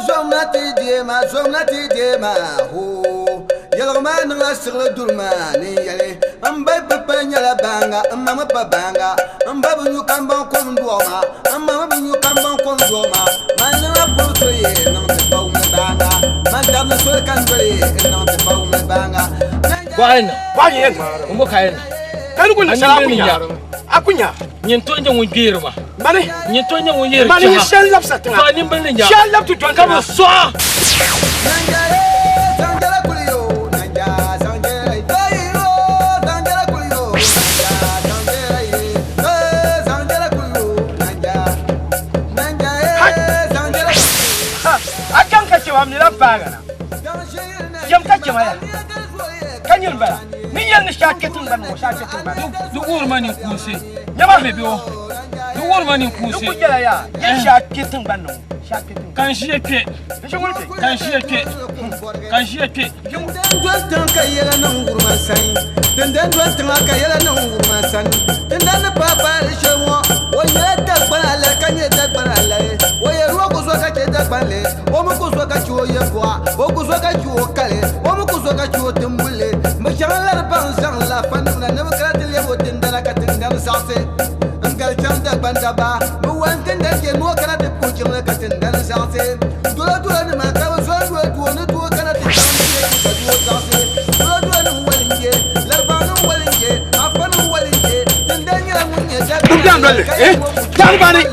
zomna ti deema zomna ti deema hoo yɛligu maa niŋla siɣili duri maa ni yɛli n ba bi pali nyɛla baanga n ma mi pa baanga n ba bi nyu kambaŋ kom duɣu maa n ma mi bi nyu kambaŋ kom duɣu maa man niŋla puri soli n niŋ ti pa wumli baanga man dari ni soli ka n doli n niŋ ti pa wumli baanga. Bɔɣili na. Bɔɣili yɛn. N bo ka yɛn. Ka ni ku niŋ shɛli a ku nya. A ku nya. Nyin to nyɛ ŋun gbeeri ma. Mani. Nyin to nyɛ ŋun yihiri Mani chiha. shɛli labisa tiŋa. To a nimbili ni nya. Shɛli labi ti dɔni Ka bi sɔɣa. A chaŋ ka chɛ ma, m mi lan paagi na. Yɛm ka chɛ ma ya, ka nyini bala. Ni yɛli ni shɛli kpe tiŋgbani ŋɔ, shɛli kpe tiŋgbani ŋɔ. Di wuhiri ma ninkuunsi. Nyama. Be bɛ o. Di wuhiri ma ninkuunsi. Di ku nyɛla yaa, yɛli shɛli kpe tiŋgbani ŋɔ, shɛli kpe tiŋgbani Ka n ʒiya kpe. N ʒi ŋuni kpe? Ka n ʒiya kpe. Ka n ʒiya kpe. Tindan doli tiŋa ka yɛla niŋ wurima sani. Tindan doli tiŋa ka yɛla niŋ wurima sani. Tindan ni paai paai shɛli ŋɔ, o nyɛla Dagbani alali ka nyɛ Dagbani alali. O yɛli o ku zo ka chɛ Dagbanli, o mi ku zo ka chɛ o yɛltɔɣa, o ku zo ka chɛ o kali, o mi ku zo ka chɛ o timbulli. Bɛ chaŋ lari baŋ zaŋ laafanima na ni bɛ kana ti lɛbi o tindana ka tindana zaɣisi n-gali chaŋ Dagban dabba. Bɛ wani tindana chɛ ni o kana ti puhi jiŋli ka tindana zaɣisi. Dolodolonima ka bɛ zo n-doli doo ni doo kana ti chaŋ n-teei ka doo zaɣisi. Dolodolonim wali n-je, Laribaŋnim wali n-je, Afanim wali n-je. Tindana nyɛla ŋun nyɛ Dagban ka yɛli o ku chaŋ labi ka doli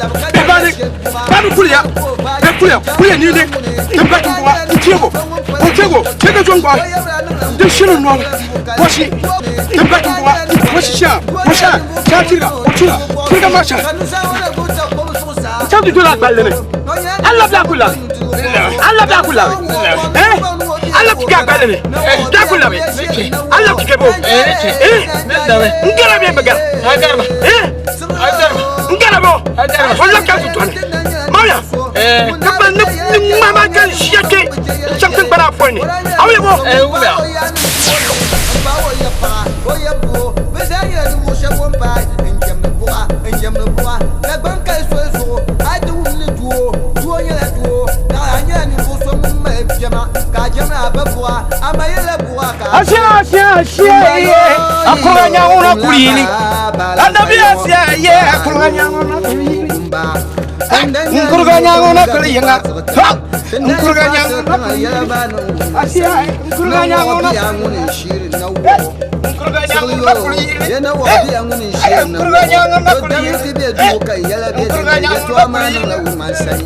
shɛli buɣa. siɣili yo ya na waɣa biya ŋuni n ʒiya na ŋɔ o dami ti be duu ka yɛla be dinni yɛtɔɣa maa niŋla wuma sayi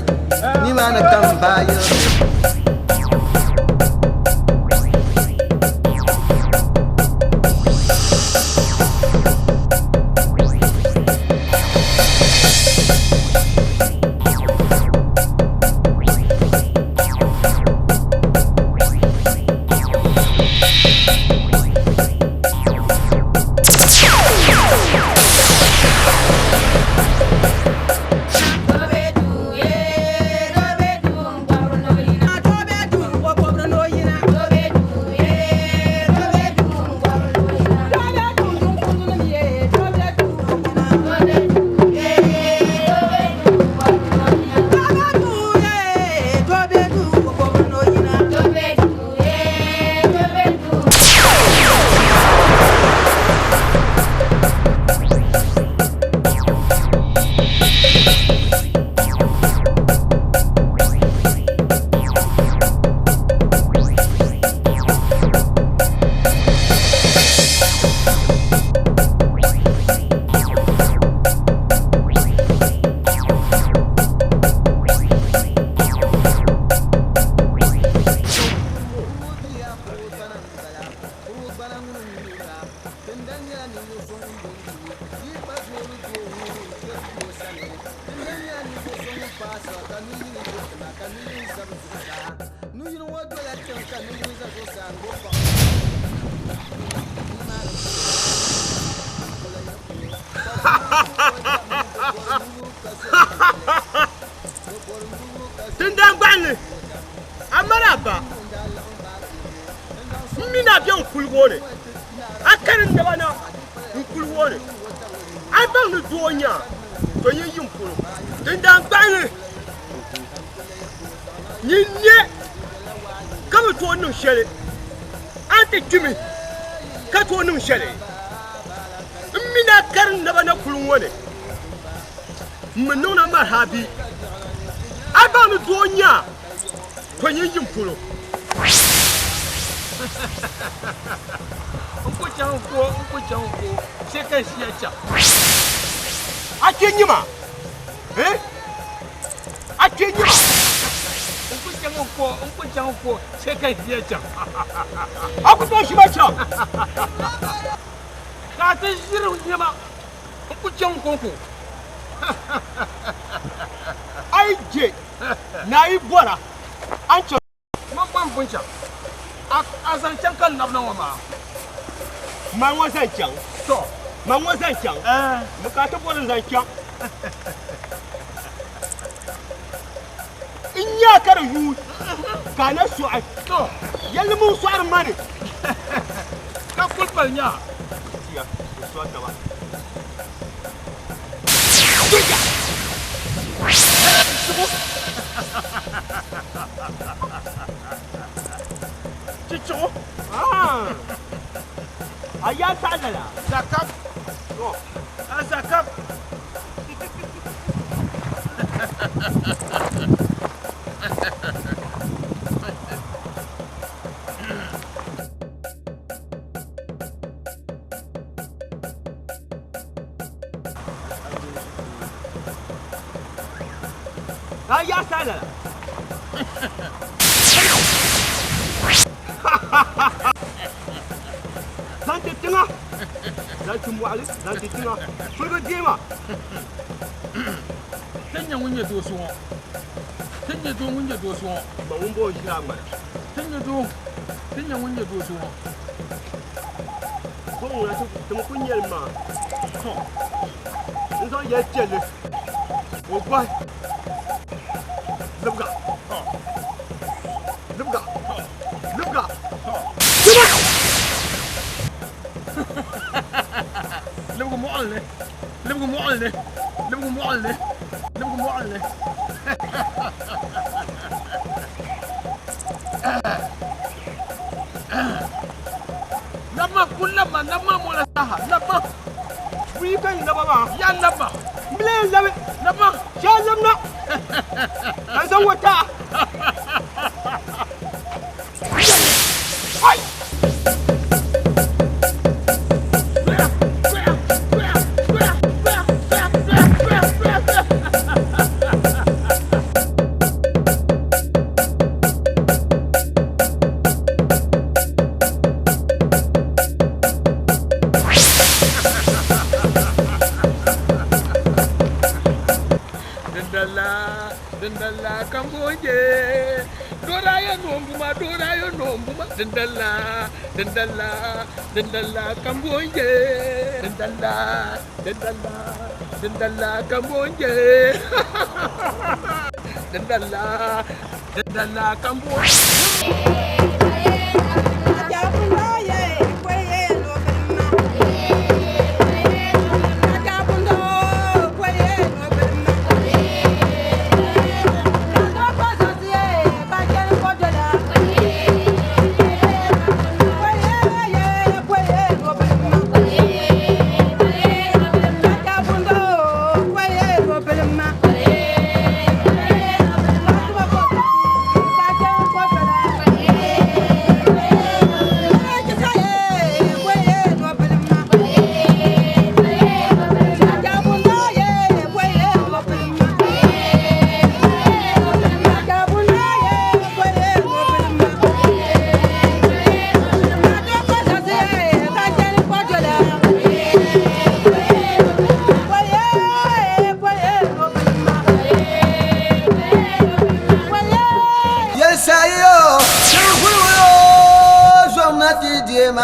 nimaani ka m baa yili. Tindan gbaɣinli, a mali a ba m mi ni a be n kuligi ŋɔ ni, a kani n naba na n kuligi ŋɔ ni, a yi baŋ ni doo n-nyɛ a, to nyin yim polo. Tindan gbaɣinli, nyin ne ka bɛ tooi niŋ shɛli, a ni ti kpimi ka tooi niŋ shɛli. M mi ni a kari n naba na kuligi ŋɔ ni. M mi niŋ na maraha bi a baŋ ni doo n-nyɛ a, to nyin yim polo. N ku chaŋ n ko, n ku chaŋ n ko, chɛ ka n shia chaŋ. A kpe nyima, eh? A kpe nyima. N ku chaŋ n ko, n ku chaŋ n ko, chɛ ka n shia chaŋ. A ku tooi shima chaŋ. Ka a ti ʒiri nyima. N ku chaŋ n kɔŋko. A yi je ni a yi bɔra, a ni chaŋ. Man gba m-pun chaŋ. A zaŋ chaŋ ka n labina ŋɔ maa. Man ŋɔ zaŋ chaŋ. Tɔ! Man ŋɔ zaŋ chaŋ. Mi ka a ti bɔri n zaŋ chaŋ. N nya ka di yuui ka a na sɔɣi. Tɔ! Yɛlli mi n-sɔɣiri ma ni. Ka kuli pali nya. Tiya, di sɔɣi taba. Chichiɣu. A yaa taɣi lala. Zakab. A zakab. A yaa taɣi lala. Zaŋ ti tiŋa. Zaŋ ti mɔɣili, zaŋ ti tiŋa. Kuligi deema. Ti nya ŋun nyɛ doo so ŋɔ. Ti nya doo ŋun nyɛ doo so ŋɔ. Ba ŋun bo ʒira ŋmana. Ti nya doo, ti nya ŋun nyɛ doo so ŋɔ. Bo ŋuna ti mi ku nyɛli maa. Tɔ! N zaŋ yɛli piɛlli o gɔhi libga. Libga. Libga. Tuma! Libgi mɔɣili ni. Libgi mɔɣili ni. Libgi mɔɣili ni. Libgi mɔɣili ni. Labima kuli labima labima mɔla saha labima. Buyi ka yi laba maa. Ya labima. M bi lee labi. Labima. Shee labina. Ka n zaŋ o taai. Ai! kambonje. Doraya nombuma, doraya nombuma, dindala, dindala, dindala kambonje, dindala, dindala, dindala kambonje. Dindala, dindala kambonje.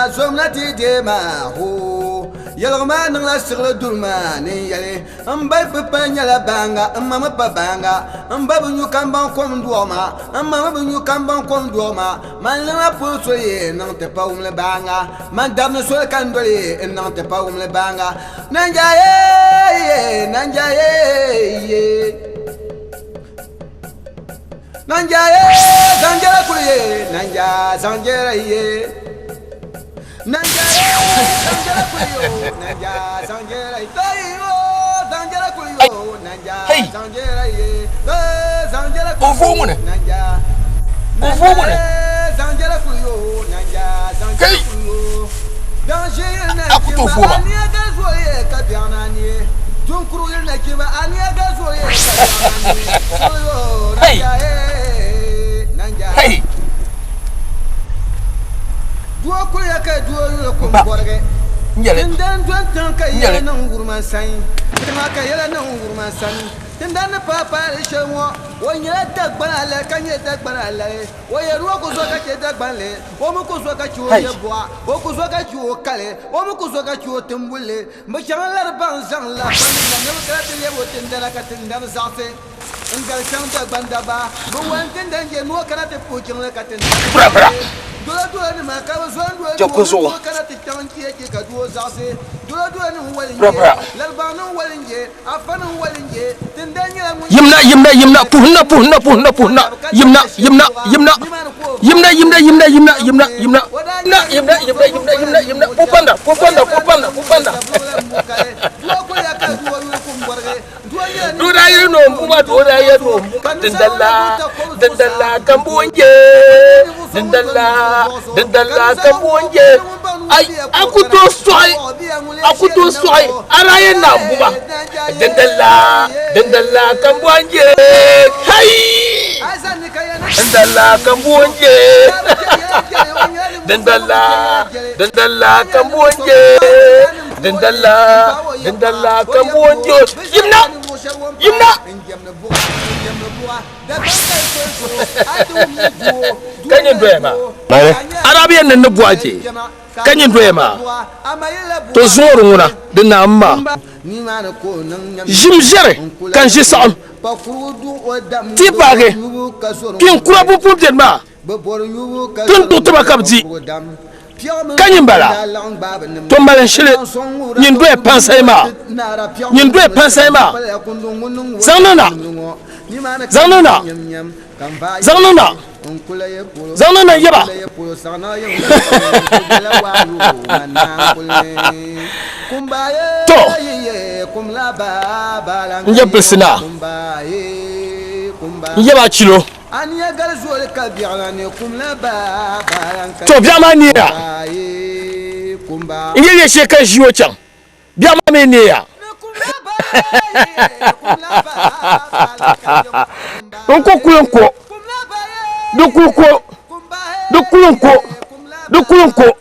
Zomnati deema ho yɛligi maa niŋla siɣili duri maa ni yɛli n ba bi pa nyɛla baanga n ma mi pa baanga n ba bi nyu kambaŋ kom duɣu maa n ma mi bi nyu kambaŋ kom duɣu maa man niŋla puli soli n niŋ ti pa wumli baanga man dabni soli ka n doli n niŋ ti pa wumli baanga nanja ye nanja ye nanja ye zanjɛra kuli ye nanja zanjɛra ye. Nanja zanjɛra kuli yo nanja zanjɛra yo zanjɛra kuli yo nanja zanjɛra ye zanjɛra kuli yo nanja zanjɛra kuli yo nanja zanjɛra kuli yo danger na kiba aniya gazo ye ka biana ni dunkuru ye na kiba aniya gazo ye ka biana ni yo nanja nanja hey. Duo kuya ka duo yula kum borge tindan don tan ka yela nan gurman sai tima ka yela nan gurman sai tindan pa pa le shenwo o nyela dagbana le ka nye dagbana le o ye ruwa ko zo ka che dagbana le o mu ko zo ka chi o ye boa o ko zo ka chi o kale o mu ko zo ka chi o tumbule mo chang la ban zang la pan na ne ka te le bo tindala ka tindan zase ngal chang dagban daba bo wan tindan je no kana te po chang la ka tindan bra bra. Yimna yimna yimna puhna puhna puhna puhna yimna yimna yimna yimna yimna yimna yimna yimna yimna na yimna yimna yimna yimna yimna pupanda pupanda pupanda pupanda Dora yi no mbuma dora yi no mbuma dindala dindala kambonje dindala dindala kambonje ay akuto soy akuto soy araye na mbuma dindala dindala kambonje hay dindala kambonje dindala dindala kambonje dindala dindala kambonje yimna yimna kanyin doya ma arabiyan nan na buwaje kanyin doya ma to zuwar wuna din na amma jimjere kan shi sa'am ti bage kin kura bupun den ma tun tutuba kabdi kanyin bala to malen shile nyin doya pansai ma nyin doya pansai ma zanna zanna zanna zanna yaba to nje pilsina nje ba chilo to biama niya nje ye sheka jiwo chan biama me niya nko kulonko dukulko dukulonko dukulonko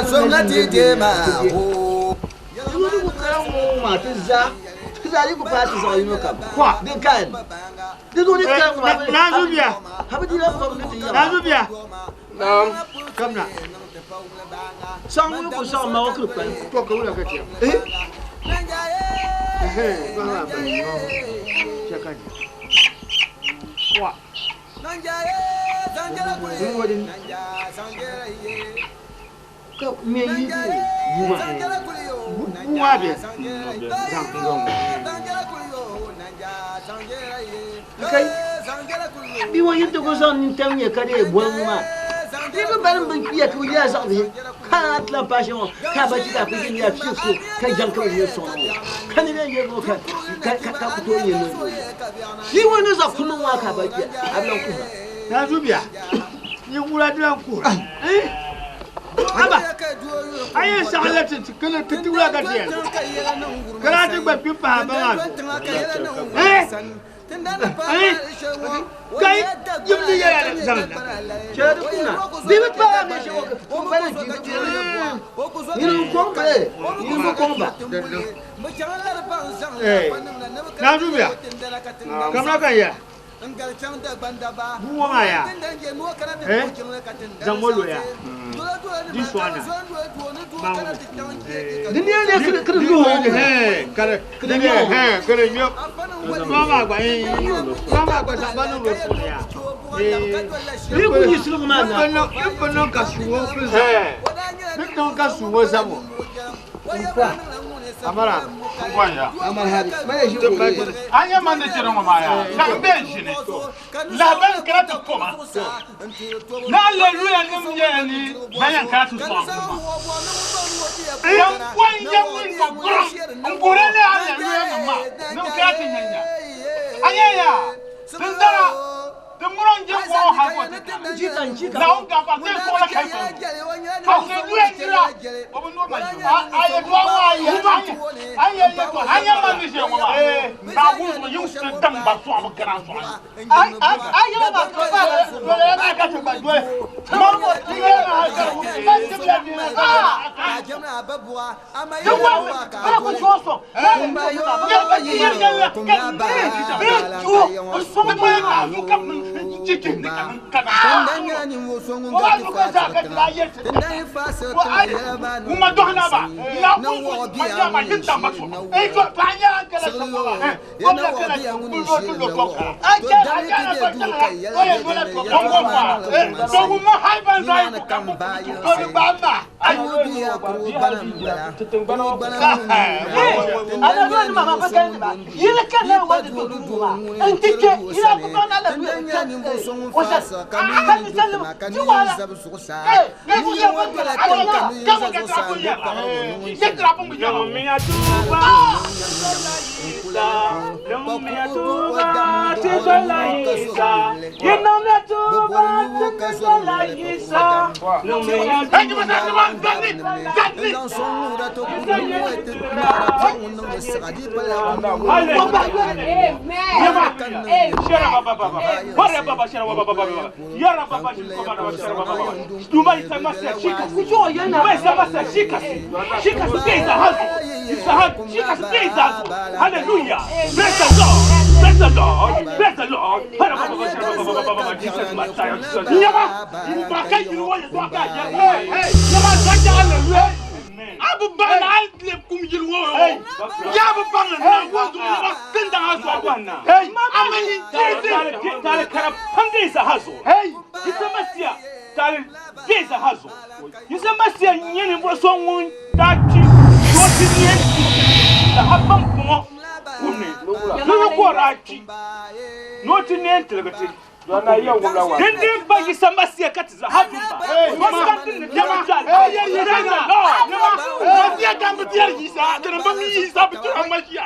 zomna ti deema ho. Yuli kara ŋɔ maa ti zaa ti zaa yi ku paai ti zaɣ yino kam din ka di zuɣu ni kara ŋɔ maa Naanzu bia. Ha bi dila kɔm ni ti yaɣa. Naanzu bia. Naam. Kamna. Saɣ ŋɔ ku saɣ ma o kiri kpani. To ka wula ka tiɛ. Eh? Ehe, ba ba ba. Chɛ ka ni. Wa. Ka me yi Buma. Buma bɛ. Zaŋ zaŋ. Kai bi wa yin ko zaŋ nintam nyɛ ka dee boli ŋɔ maa ni bi balim bin kpiya ka bi yɛla zaɣ bihi ka a ti lahi paai shɛm ŋɔ ka a ba chi ka a kuli nyɛla fiɛ so ka jaŋ ka bi nyɛ sɔŋ ŋɔ ka ni bɛn nyɛ ŋɔ ka ka ka ka ku tooi nyɛ niŋ yi ŋɔ ni zaɣ kuni ŋɔ ka a ba kpiya a bi lahi kuhira. Naanzu bia. Ni wula dilan kuhira. Aba. A yɛn saɣi la ti kili ti ti wula ka ti yɛn. Kala ti gba kpi pahi ba maa zuɣu. Eh? Eh? Kai yimdi yɛla ni zaŋ na. Chɛla di kuna bi bi paai a mi shɛm ŋɔ ka o bala kpi niriba kɔŋ ba niriba kɔŋ ba. Eh. Naanzu bia. Kamina ka n yɛla. Bua maa yaa. Eh? Zaŋ mo loya. Di sɔna. Maa ŋɔ. Di ni yɛn kiri kiri lu hɔn. Eh, kari. Kiri nyɔ. Eh, kiri nyɔ. Sɔŋ maa gba. Eh, sɔŋ maa gba zaŋ ba niŋ o puuni yaa. Eh. Bi ku yi siligu maa na. Bi ku niŋ ka suŋo kuli zam. Bi niŋ ka suŋo zam o. Amara. An yɛ man ni chɛri ŋɔ maa yaa ka n bɛ ʒini lahabali kana ti koma ni aleluya nim nyɛla ni ban yɛn kana ti sɔŋ ma yan bɔn yɛ ŋun ka gurim n guhiri ni aleluya nim maa ni bi kana ti nya nya a nyɛ yaa dindana di muro n jɛ wɔɔ ha ko ti naawuni gafa te kɔla kai ko aleluya nira o bi noo ma yi a yɛ dɔɔ maa a yɛ a yɛ yɛ tɔ an yɛ man ni ʒɛ ŋɔ maa naawuni zuɣu yin ti daŋ ba sɔɣu bi gana sɔɣu A yɛlɛ ma ka ba la. dole na ka ti gba dole mɔri ti yɛ na ka ba ti bila ni na Bala ku sɔŋ sɔŋ. Yili ka na wa di do du ma. N ti kpe yila ku baŋ na la du ka o sa ka ni sallim ti wahala. Ee ni yɛ ba kala a la. Hallelujah. Bless the Lord. Bless the Lord. Bless the Lord. Abu bang na le kum yil wo. Ya bu bang na wo du na tin da ha so. Hey, amani Tare kara pande isa hazo. Hey, Isa masia tare pesa hazo. Isa masia nyene bo so ngun da chi. Do ti ni da habam kumo. Kunni. No ko ra chi. No ti ne tilgati. Dindin ba Isa masia kati za hazo ba. Maskantin ne jama. Hey, yeah, yeah, yeah. Masia kan bi tiyar Isa, dana ba mi Isa bi tiyar Masia.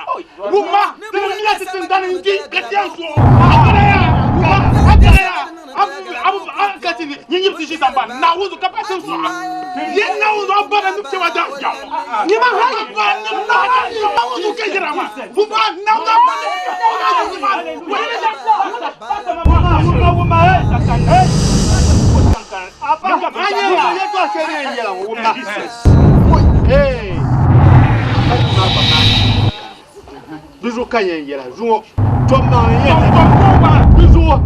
Wuma, dana mi ya tin dan ngi ka tiyar so. Akara ya. Wuma, akara ya. Abu abu ka ti ni nyi ti shi samba. Na wuzu ka pa so. Ye na wuzu abba na mi cewa da ya. Ni ma ha ba ni ma ha na wuzu ka jira ma. Wuma na wuzu abba na mi Wuma, wuma, eh, sakan, eh. A nyɛ yɛltɔɣa shɛli ni yɛn yɛla ŋɔ wumma. Ee, di zuɣu ka yɛn yɛla zuŋɔ tɔm maa n yɛn di zuɣu.